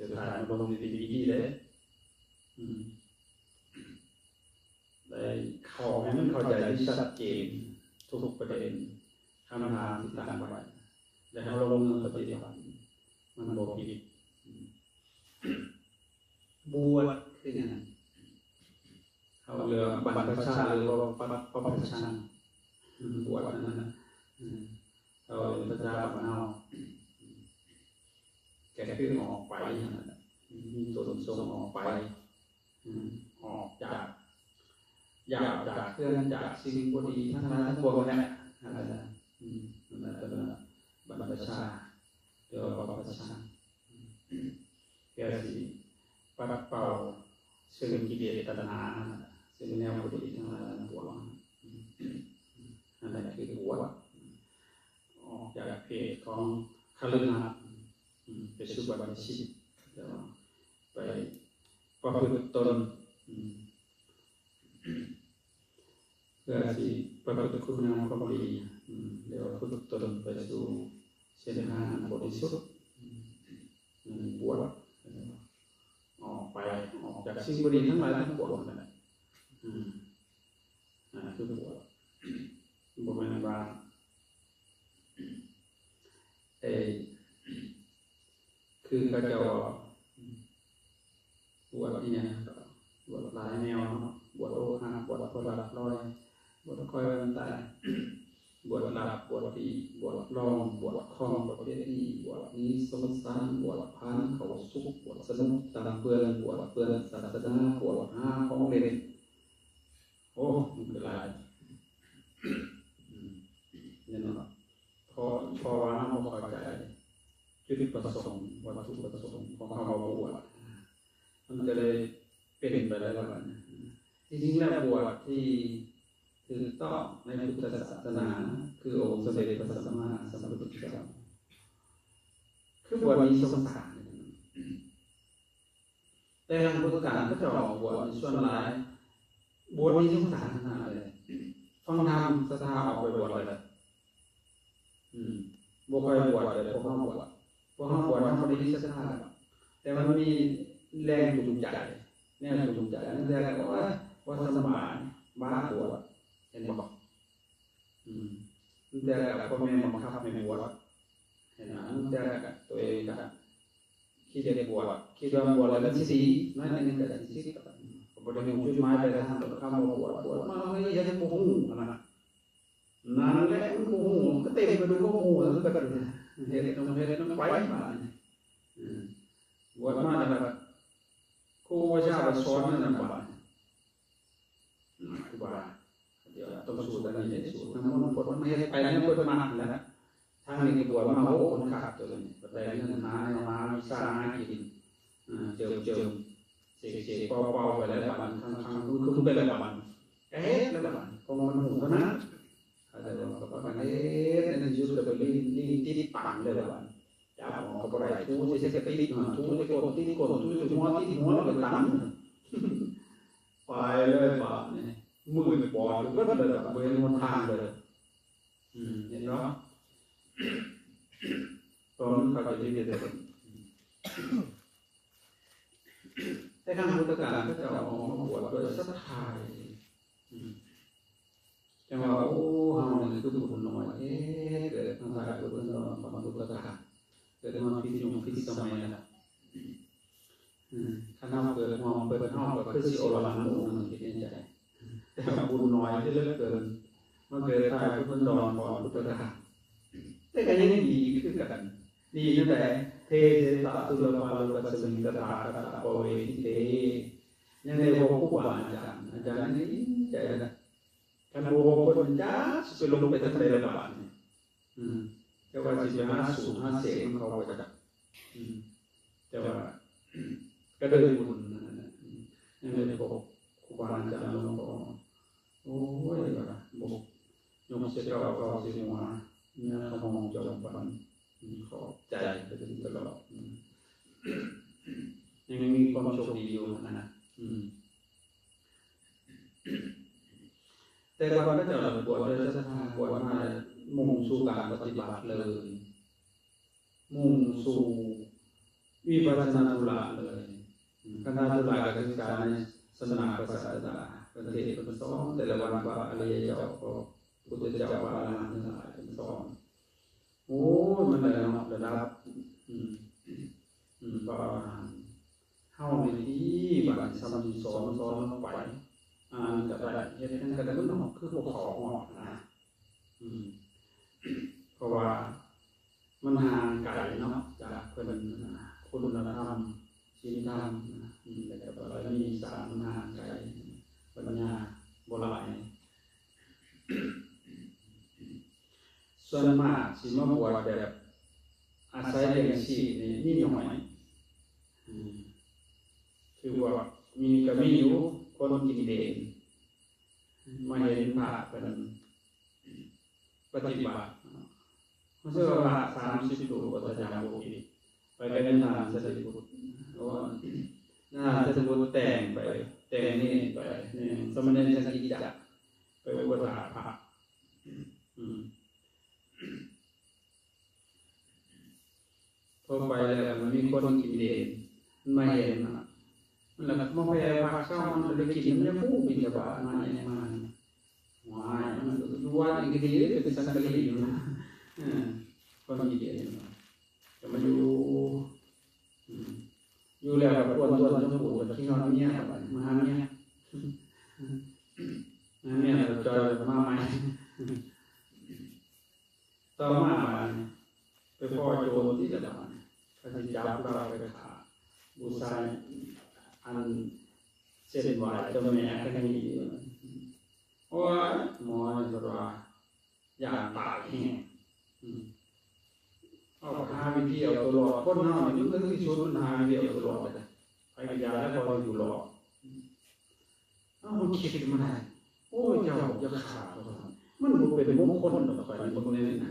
ສຸດທ້າຍມັນລົງທີ່ວິທີເດ້ ອືມ ໄດ້ເຂົ້າໃຫ້ມັນເຂົ້າໃຈທີ່ຊັດເຈນທຸກໆປະເດັນ ຄຳຖາມທີ່ຕັ້ງໄວ້ ແລ້ວເຮົາລົງມືປະຕິບັດ ມັນບໍ່ຜິດ. ອືມ ບວດຄືຫຍັງ? ເຮົາເອີ້ນບັນພະຊາ ຫຼືວ່າປັບ ປັບພະຊາ ອືມ ບວດນັ້ນນະ ອືມ ເຮົາເອີ້ນພະຊາບ້ານເຮົາ ກໍຄືອອກໄປຫັ້ນນະ ມີຕົນສົ່ງອອກໄປ ອືມ ອອກຈາກ ຍ້າຍອອກຈາກເຮືອນ ຈາກສິ່ງບໍ່ດີທັງຫຼາຍທັງປວງນັ້ນແຫຼະ ອືມ ນັ້ນແຫຼະ ເອີ້ນວ່າບັນພະຊາ ຫຼືວ່າປັບພະຊາ ເພື່ອຊິປັດເປົ່າເຊິ່ງກິເລດຕັນຫາ ເຊິ່ງແນວບໍ່ດີທັງຫຼາຍທັງປວງ ນັ້ນແຫຼະຄືບວດ ອອກຈາກເພດຂອງຄະລືຫັດ ໄປສູ່ບັນພະຊິດ ແລ້ວໄປປະພຶດຕົນ ເພື່ອຊິປະພຶດຄຸນງາມຄວາມດີ ແລ້ວຝຶກຕົນໄປສູ່ເສັ້ນທາງອັນບໍລິສຸດ ນັ້ນບວດ ອອກໄປ ອອກຈາກສິ່ງບໍ່ດີທັງຫຼາຍທັງປວງນັ້ນແຫຼະ ອືມ ນັ້ນຄືບວດ ບໍ່ແມ່ນວ່າ ເອີ ຄືເຂົາເຈົ້າບວດອີ່ຫຍັງ ບວດຫຼາຍແນວເນາະ ບວດອົກຫັກ ບວດຄົນລັກລອຍ ບວດຄອຍວັນຕາຍ ບວດລັບ ບວດປີ ບວດລອງ ບວດຄອງປະເພນີ ບວດໜີສົງສານ ບວດຜ່ານເຂົ້າສຸກ ບວດສະໜຸກຕາມເພື່ອນ ບວດເພື່ອນສາສະໜາ ບວດຫາຂອງເຫຼັ້ນ ໂອ້ ມັນກໍຫຼາຍ ອືມ ແນ່ນອນ ເພາະ ເພາະວ່າເຮົາບໍ່ເຂົ້າໃຈຈຸດປະສົງ ວັດຖຸປະສົງຂອງຄຳວ່າບວດ ມັນກໍເລີຍເປັນໄປແລ້ວບັດນີ້. ທີ່ຈິງແລ້ວບວດທີ່ຖືກຕ້ອງໃນພຸດທະສາສະໜາ ຄືອົງສົມເດັດພະສຳມາສຳພຸດທະເຈົ້າ ຄືບວດໜີສົງສານ. ແຕ່ທາງພຸດທະການເຂົາເຈົ້າບວດນີ້ສ່ວນຫຼາຍ ບວດນີ້ສົງສານຂະໜາດເລີຍ. ຟັງທຳສັດທາອອກໄປບວດເລີຍ ອືມ ບໍ່ຄ່ອຍບວດເລີຍ ພວກເຮົາບວດ ພວກເຮົາບວດ ເຮົາບໍ່ໄດ້ມີສັດທາດອກ ແຕ່ມັນມີແຮງຈູງໃຈ ແນວຈູງໃຈ ບາງເທື່ອກໍວ່າບໍ່ສະບາຍ ບ້າບວດ ເຫັນບໍ່? ອືມ ບາງເທື່ອກໍພໍ່ແມ່ບັງຄັບໃຫ້ບວດ ເຫັນນະ ບາງເທື່ອກໍຕົວເອງກໍ ຂີ້ດຽກບວດ ຄິດວ່າບວດແລ້ວມັນຊິດີ ໜ້ອຍໜຶ່ງກໍຊິ ກໍບໍ່ໄດ້ຮູ້ຈຸດໝາຍປາຍທາງ ຄຳວ່າບວດ ບວດມາເຮັດຫຍັງບໍ່ຮູ້ຫັ້ນນະ ນັ້ນແຫຼະ ມັນບໍ່ຮູ້ ມັນກໍເຕັມໄປດ້ວຍຄວາມບໍ່ຮູ້ ແລ້ວມັນກໍເຮັດ ເຮັດໄປບາດນີ້ ເອີ ບວດມາແລ້ວກໍຄູບາອາຈານກໍສອນນັ້ນນະ ບາດນີ້ ອືມ ຄູບາ ດຽວຕ້ອງສູດອັນນີ້ ສູດນ້ຳມົນ ເພິ່ນມາເຮັດໄປແນວເພິ່ນມັກຫັ້ນແຫຼະ ທາງນີ້ກໍບວດມາ ໂອ້ ມັນຄັກຕົວນີ້ ໄດ້ເງິນຫາແນວຫາວິຊາຫາກິນ ເຈີມໆ ເສກໆ ເປົ່າໆ ໄປແລ້ວບັດ ຄັງໆ ຄຶມໆ ໄປແລ້ວບັດ ເຮັດແລ້ວບັດ ຂອງມັນຮູ້ເທົ່ານັ້ນ ເຂົາເຈົ້າກໍພາກັນເຮັດ ໃນທີ່ສຸດກໍໄປລີ້ ລີ້ຕິດປັງເລີຍບັດ ຈັບອອກກໍບໍ່ໄດ້ ຖູໃສ່ກະຕິກ ຖູໃສ່ກົ້ນ ຕິດກົ້ນ ຖູໃສ່ຫົວ ຕິດຫົວ ແລ້ວກໍຕັນ ໄປເລີຍບາດນີ້ ມືດບອດໄປເບິດເລີຍ ບໍ່ເຫັນຫົນທາງເລີຍ ອືມ ເຫັນບໍ່? ຕອນເຂົາເຈົ້າເຮັດ ແຕ່ຄັ້ງພຸດທະການເຂົາເຈົ້າເອົາມາບວດດ້ວຍສັດທາ ອືມ ຈັ່ງວ່າ ໂອ້ ເຮົານີ້ຄືບຸນໜ້ອຍແທ້ ເກີດມາຕາຍເກີດເປັນດອນຂອງພຸດທະການ ເກີດມາຜິດຍຸກຜິດສະໄໝແລ້ວ ອືມ ຄັນເຮົາເກີດຮ່ວມເພິ່ນ ເຮົາກໍຄືຊິອໍລະຫັນອົງໜຶ່ງ ຄິດໃນໃຈ ແຕ່ບຸນໜ້ອຍເຫຼືອເກີນ ມາເກີດຕາຍເປັນດອນຂອງພຸດທະການ ແຕ່ກໍຍັງດີຄືກັນ ດີແນວໃດ? ເທ ເສ ຕະ ຕຸລະປາໂລກັດສະມິງ ຕະຖາຄະຕະປະເວທິເຕ ຍັງໄດ້ບອກຄູບາອາຈານ ອາຈານຍັງດີໃຈນະ ຄັນບໍ່ບອກເພິ່ນ ຈັກຊິໄປລົງໄປທາງໃດລະບາດນີ້ ອືມ ແຕ່ວ່າຊິໄປຫາສູດຫາເສກນຳເຂົາບໍ່ຈັກ ອືມ ແຕ່ວ່າກໍໄດ້ບຸນນັ້ນນະ ອືມ ຍັງໄດ້ບອກຄູບາອາຈານ ຫຼວງພໍ່ ໂອ້ຍ ວ່າບໍ່ຍົກໃສ່ເກົ້າເກົ້າໃສ່ຫົວ ຍາຂະໝອງຈອມປັນ ອືມ ຂອບໃຈໄປຈົນຕະຫຼອດ ອືມ ຍັງມີຄວາມໂຊກດີຢູ່ຫັ້ນນະ ອືມ ແຕ່ກ່ອນເຂົາເຈົ້າບວດໂດຍສັດທາ ບວດມາແລ້ວມຸ່ງສູ່ການປະຕິບັດເລີຍ ມຸ່ງສູ່ ວິປັດສະນາທຸລະເລີຍ. ຄັນຖ້າທຸລະກໍສຶກສາໃນສຳນັກພະສາສະດາ ເພິ່ນເທດເພິ່ນສອນແຕ່ລະວັນ ພະອະລິຍະເຈົ້າ ພະພຸດທະເຈົ້າ ພະອະລະຫັນທັງຫຼາຍເພິ່ນສອນ. ໂອ້ຍ ມັນໄດ້ເນາະ ລະດັບ ອືມ ອືມ ພະອະລະຫັນ. ເຮົານີ້ຕິ ບາດນີ້ຊ່ຳນີ້ສອນ ສອນລົງໄປ ອ່ານກໍໄດ້ ເຮັດຫຍັງກໍໄດ້ ມັນຄືບໍ່ເຂົ້າຮອດນະ. ອືມ ເພາະວ່າມັນຫ່າງໄກເນາະ ຈາກເພິ່ນນະ ຄຸນນະທຳ ສິນທຳນະ ອືມ ແລ້ວກໍບາລະມີສ້າງມັນຫ່າງໄກ ປັນຍາບໍ່ຫຼາຍ. ສ່ວນມາກຊິມາບວດແບບອາໄສລ້ຽງຊີບນີ້ມີໜ້ອຍ. ອືມ ຄືວ່າມີກໍມີຢູ່ ຄົນກິນເດນ ມາເຫັນພະເພິ່ນປະຕິບັດ ຮູ້ສຶກວ່າສາມສິບໂຕ ບໍ່ ຖ້າຈຳບໍ່ຜິດ ໄປກັບທ່ານສາລີບຸດ. ໂອ້ ທ່ານສາລີບຸດແຕ່ງໄປ ແຕ່ງເນນໄປ ສາມະເນນສັກກິດຈະ ໄປອຸປະຖາກພະ. ອືມ ພໍໄປແລ້ວມັນມີຄົນກິນເດນ ມັນມາເຫັນນະ ມັນລະມາແຜ່ພະເຊົາ ມັນລະໄດ້ກິນ ມັນຍັງຮູ້ບິນທະບາດມາຫຍັງມາ. ວ້າຍ ມັນຢູ່ວັດນີ້ກໍດີ ເປັນສັງກະລີຢູ່ນະ. ເອີ ຄົນກິນເດນກໍມາຢູ່ ອືມ ຢູ່ແລ້ວກໍອ້ວນທ້ວນສົມບູນ ກໍຄິດຮອດເມຍ ບັດນີ້ມາຫາເມຍ ມາຫາເມຍແລ້ວຈ່ອຍ ມາໃໝ່. ຕໍ່ມາບາດນີ້ ໄປພໍ້ໂຈນຕິລະບາດນີ້ ເຂົາຊິຈັບລາວໄປຂ້າ ບູຊາ ອັນ ເສັ້ນໄຫວ້ເຈົ້າແມ່ອັກຄະນີ. ໂອ້ຍ ໝໍນີ້ເພິ່ນວ່າຢ້ານຕາຍແຮງ ອືມ ເຮົາກໍຫາວິທີເອົາຕົວລອດ. ຄົນເຮົານີ້ມັນຄືທີ່ສຸດ ມັນຫາວິທີເອົາຕົວລອດໄດ້ ໃຜກໍຢ່າແລ້ວ ພໍຢູ່ລອດ. ເອົາ ມັນຄິດຂຶ້ນມາໄດ້ ໂອ້ຍ ເຈົ້າຢ່າຂ້າ ມັນບໍ່ເປັນມົງຄົນດອກ ຂ້ອຍເບິ່ງໃນນັ້ນນະ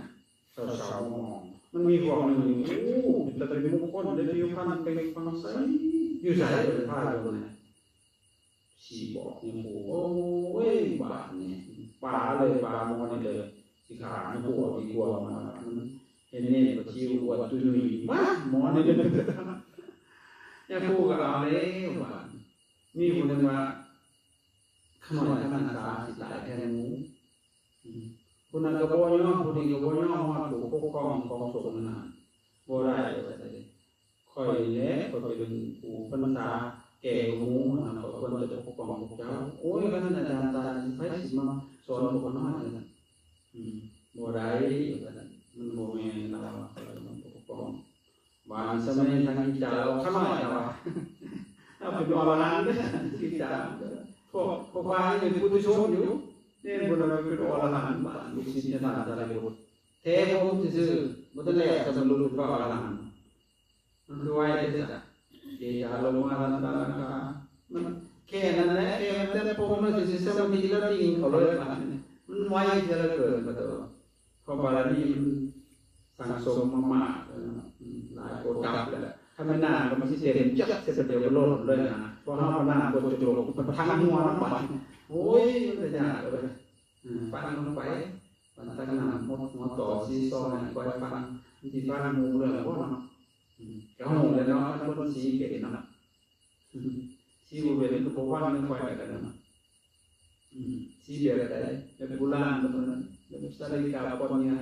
ເຊົາໆມອງ ມັນມີພວກໜຶ່ງ ໂອ້ ເປັນຕາເປັນມົງຄົນເດ້ ຜິວພັນເປັ່ງປັງໃສ ຢູ່ໃສ ພາໄປເບິ່ງແດ່. ຊີ້ບອກຍາຄູ ໂອ້ຍ ບາດນີ້ປາເລີຍ ປາໝໍນີ້ເລີຍ ຊິຂ້າຍາຄູເອົາດີກວ່າ ມັນເຫັນເນນປະຊິວອວດຕຸ້ຍນຸຍ ມາ ໝໍນີ້ເລີຍ ຍາຄູກໍເອົາແລ້ວ ບາດນີ້ ມີຜູ້ໜຶ່ງວ່າ ຂ້ານ້ອຍຂ້ານາສາຊິຕາຍແທນໝູ່. ອືມ ຜູ້ນັ້ນກໍບໍ່ຍອມ ຜູ້ນີ້ກໍບໍ່ຍອມ ຮອດຜູ້ປົກຄອງຂອງສົງນັ້ນນະ ບໍ່ໄດ້ ວ່າຊັ້ນເດ. ຂ້ອຍນີ້ແຫຼະ ຂ້ອຍເປັນຜູ້ພັນສາແກ່ໝູ່ນະ ຂ້ອຍຄວນຈະປົກປ້ອງພວກເຈົ້າ. ໂອ້ຍ ຄັນອາຈານຕາຍ ໃຜຊິມາສອນພວກຂ້ານ້ອຍ ວ່າຊັ້ນ. ອືມ ບໍ່ໄດ້ ວ່າຊັ້ນ ມັນບໍ່ແມ່ນ ລາວວ່າ ຂ້ອຍຕ້ອງປົກປ້ອງ. ບາດສະໄໝທາງອີຈາອອກຂ້ານ້ອຍ ລາວວ່າ ລາວເປັນອະລະຫັນເດ້ ອີຈາ ພວກ ພວກພາຍັງເປັນປຸຖຸຊົນຢູ່ ເນນຜູ້ນັ້ນເປັນອະລະຫັນ. ບາດລູກສິດທ່ານສາລີບຸດ ແທ້ຜົມຊື່ໆ ບໍ່ທັນແລ້ວ ສຳລຸດພະອະລະຫັນ. ມັນຄືໄວແທ້ຊະ ເອຈາລົມມາທັນຕາລັງກາ ມັນແຄ່ນັ້ນແຫຼະ ແຄ່ມັນແຕະຜົມແລ້ວຊິສະມາທິແລ້ວຕິ່ງເຂົ້າເລີຍ ບາດນີ້ ມັນໄວເສຍເຫຼືອເກີນ. ເພາະບາລະມີມັນສັ່ງສົມມາມາກ ອືມ ຫຼາຍໂກດກັບແລ້ວ ຄັນແມ່ນນ້ຳກໍມັນຊິເຕັມຈັກເສຍດຽວກໍລົ້ນເລີຍນະ. ພວກເຮົານ້ຳບໍ່ຈຸໂລກ ມັນທັງຫົວນຳ ບາດນີ້ ໂອ້ຍ ມັນກໍຍາກເລີຍ. ອືມ ປັ່ນລົງໄປ ປັ່ນຕັກນ້ຳຫົດຫົວຕໍ່ ສີຊອງໃຫ້ຂ້ອຍຟັງ ມັນຊິຟັງຮູ້ເລື່ອງບໍ່ເນາະ? ອືມ ກໍຮູ້ແລ້ວເນາະ ຄັນຄົນສີເປັນເນາະ ອືມ ສີບໍ່ເປັນກໍບໍ່ຟັງນຳຂ້ອຍກໍໄດ້ເນາະ. ອືມ ສີແບບໃດ? ແບບໂບລານ ແບບສາລິກາ ປອນຍາ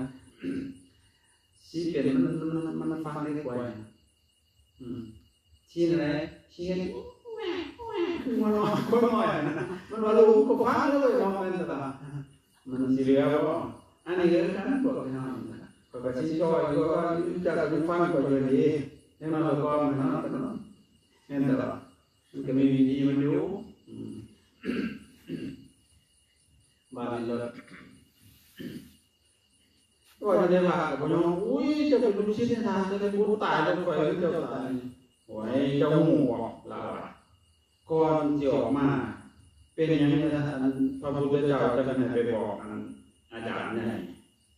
ສີເປັນມັນ ມັນ ມັນຟັງໄດ້ກວ່າ. ອືມ ຊີ້ນັ້ນແຫຼະ ຊີ້ ຄືວ່ານ້ອຍ ຄົນນ້ອຍນັ້ນນະ ມັນວ່າລູກກໍຟັງເລີຍເນາະ ແມ່ນບໍ່ລະ? ມັນຊິເຫຼືອບໍ່? ອັນນີ້ຄືກັນ ພວກເຮົານີ້ນະ ຂ້ອຍກໍຊິຊ່ອຍຢູ່ ວ່າຈາກໄປຟັງກໍຢູ່ດີ ແນ່ນອນກໍເນາະ ແມ່ນບໍ່ລະ? ມັນກໍມີວິທີມັນຢູ່. ອືມ ບາດນີ້ລະ ກໍຈະໄດ້ວ່າກັບພະຍອມ ອຸ້ຍ ເຈົ້າເປັນລູກສິດໃຫ້ທ່ານ ເຈົ້າໄດ້ບຸດຕາຍແລ້ວ ຂ້ອຍເຈົ້າຕາຍ. ໂອ້ຍ ເຈົ້າຮູ້ບໍ່ ລາວວ່າ ກ່ອນຊິອອກມາ ເປັນຫຍັງ ອັນ ພະພຸດທະເຈົ້າຈັ່ງໃຫ້ໄປບອກ ອັນ ອາຈານໃຫຍ່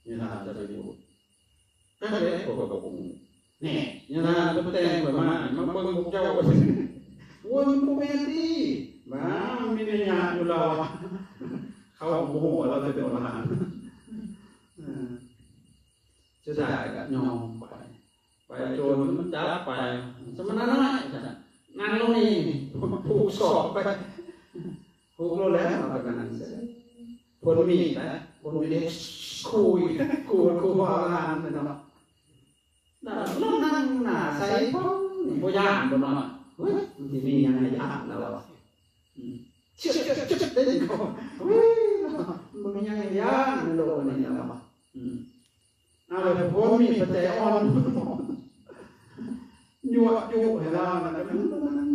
ໃນທ່ານຈະໄປບຸດ? ຈັກແຫຼະ ຂ້ອຍກໍບໍ່ຮູ້. ແນ່ ຍານາເພິ່ນແຕ່ງຂ້ອຍມາ ມາເບິ່ງພວກເຈົ້າ ໂອ້ຍ ມັນບໍ່ແມ່ນຕິ ບາ ມັນມີນັຍຍະຢູ່ ລາວ ເຂົາບໍ່ຮູ້ວ່າລາວຈະເປັນອະລະຫັນ. ເອີ ສຸດທ້າຍກໍຍອມໄປ ໄປໂຈນມັນຈັບໄປ ສະມະນະນ້ອຍ ວ່າຊັ້ນ ນັ່ງລົງນີ້ ຜູກສອກໄປ ຜູກໂລດແລ້ວ ເຮົາກໍນັ່ງເຊີຍ ພົ້ນມີດນະ ພົ້ນມີດ ຄູອີກ ຄູ ຄູພໍ່ອະລະຫັນເນາະ ແລ້ວລົງນັ່ງໜ້າໃສ່ ບໍ່ ບໍ່ຢ້ານບໍ່ເນາະ ເຮີ້ຍ ມັນຊິມີຫຍັງໃຫ້ຢ້ານລະວະ ອືມ ເຊຶບ ເຊຶບ ເຊຶບ ໄດ້ຍິນເຂົາ ເຮີ້ຍ ມັນບໍ່ມີຫຍັງໃຫ້ຢ້ານໃນໂລກນີ້ລະວະ ອືມ ເອົາແລ້ວ ຜົນມີປັດໄຈອ່ອນ ຍົວະຍຸໃຫ້ລາວນັ້ນ ມັນ ມັນ ມັນ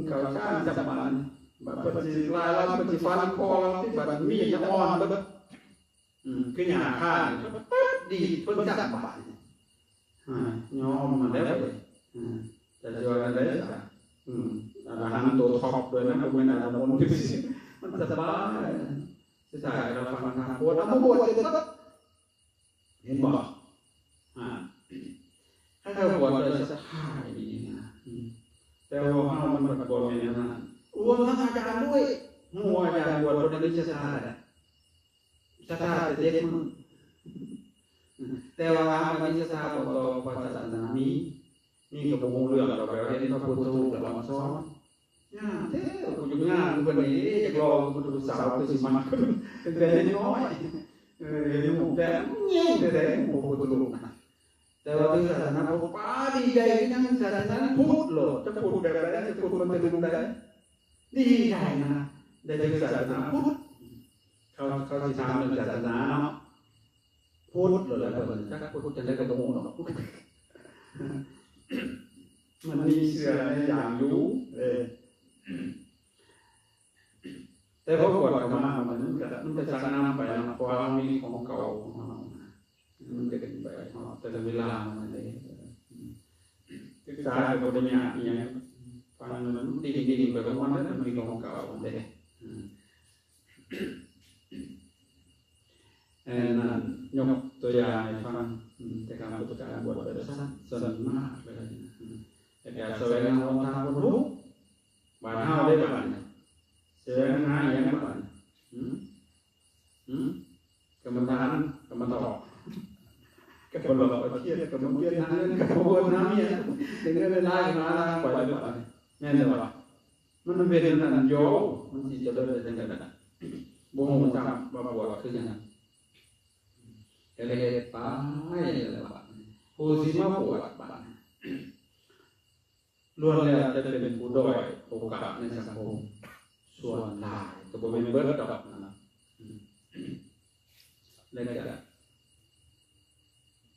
ເຂົ້າຊານຈຳບາດ ບັດເພິ່ນຊິລາຍລາວ ເພິ່ນຊິຟັນຄໍລາວ ທີ່ບັດມີດນະອ່ອນເບິດ ອືມ ຄືຫຍ້າຄານ ປັບ ດີດເພິ່ນຈຳບາດ ອາ ຍອມມາແລ້ວເວີຍ ອາ ຈະຊິວ່າແນວໃດຊະ ອືມ ອະລະຫັນໂຕທັອບດ້ວຍນະ ບໍ່ແມ່ນອະລະມົນ ມັນສະບາຍ ສຸດທ້າຍລາວຟັງທຳ ບວດ ເອົາມາບວດເລີຍ ເຫັນບໍ່? ອາ ຖ້າເຮົາບວດໂດຍສັດທາດີນະ ອືມ ແຕ່ວ່າເຮົາມັນບໍ່ແມ່ນແນວນັ້ນ ລວມທັງອາຈານດ້ວຍ ຮູ້ວ່າອາຈານບວດບໍ່ໄດ້ມີສັດທາໃດ ສັດທາແຕ່ເຈັດມື້ ແຕ່ວ່າຖາມວ່າມີສັດທາບໍ່ຕໍ່ພະສາສະໜາ? ມີ ມີກໍບໍ່ຮູ້ເລື່ອງດອກ ແບບວ່າເຫັນພະພຸດທະຮູບແລ້ວມາສອນ ຍາກແທ້ ກູຢາກງາມຄືເພິ່ນນີ້ ຢາກຫຼໍ່ຄືພຸດທະເຈົ້າ ຄືຊິມັກເພິ່ນ ຕັ້ງແຕ່ນ້ອຍ ເອີ ເຫັນຮູບແບບແຍງແທ້ໆ ພະພຸດທະຮູບນະ ແຕ່ວ່າຖືສາສະໜາພຸດ ປາ ດີໃຈຄືຫຍັງ ສາສະໜາພຸດໂລດ ຈະພຸດແບບໃດ ຈະພຸດມັນເປັນຈັ່ງໃດ ດີໃຈນະ ໄດ້ຖືສາສະໜາພຸດ ເຂົາ ເຂົາຊິຖາມເລື່ອງສາສະໜາເນາະ ພຸດໂລດແຫຼະ ເພິ່ນຈັກພຸດຈັ່ງໃດກໍບໍ່ຮູ້ດອກ ມັນມີເຊື່ອໃນຢ່າງຢູ່ ເອີ ແຕ່ພໍບວດເຂົ້າມາ ມັນກໍ ມັນກໍຊັກນຳໄປເນາະ ເພາະວ່າເຮົາມີຂອງເກົ່າຂອງເຮົາ ມັນກໍເປັນໄປເນາະ ແຕ່ລະເວລາມັນເດ້ ສຶກສາກໍບໍ່ໄດ້ຍາກອີ່ຫຍັງ ຟັງມັນດິ້ນໆໄປຂອງມັນ ມັນມີຂອງເກົ່າເດ້ ເອີ ອັນນັ້ນ ຍົກຕົວຢ່າງໃຫ້ຟັງ ອືມ ແຕ່ການຝຶກການບວດແບບສັ້ນ ສັ້ນມາກເລີຍ ອືມ ແຕ່ການສະແຫວງຫາຫົນທາງພົ້ນທຸກ ບາດເຮົາໄດ້ບາດນີ້ ສະແຫວງຫາຫຍັງບາດນີ້ ຫືມ ຫືມ ກຳມະຖານ ກຳມະຖອກ ກຳມະຫຼອກ ກຳມະທຽດ ກຳມະປ່ຽນ ຫາເງິນ ກຳມະວນ ຫາເມຍ ໄດ້ເງິນໄດ້ຫຼາຍ ຫາລາງໄປແລ້ວບາດນີ້ ແມ່ນບໍ່? ມັນເປັນອັນນັ້ນໂຍ ມັນຊິຈະເລີນໄປຈັ່ງໃດລະ? ບໍ່ຮູ້ຊ້ຳວ່າບວດຄືຫຍັງ ກໍເລີຍເຮັດໄປແລ້ວບາດນີ້ ຜູ້ຊິມາບວດບາດນີ້ ລ້ວນແລ້ວແຕ່ເປັນຜູ້ດ້ອຍໂອກາດໃນສັງຄົມ ສ່ວນຫຼາຍກໍບໍ່ແມ່ນເບິດດອກນະ ແລ້ວ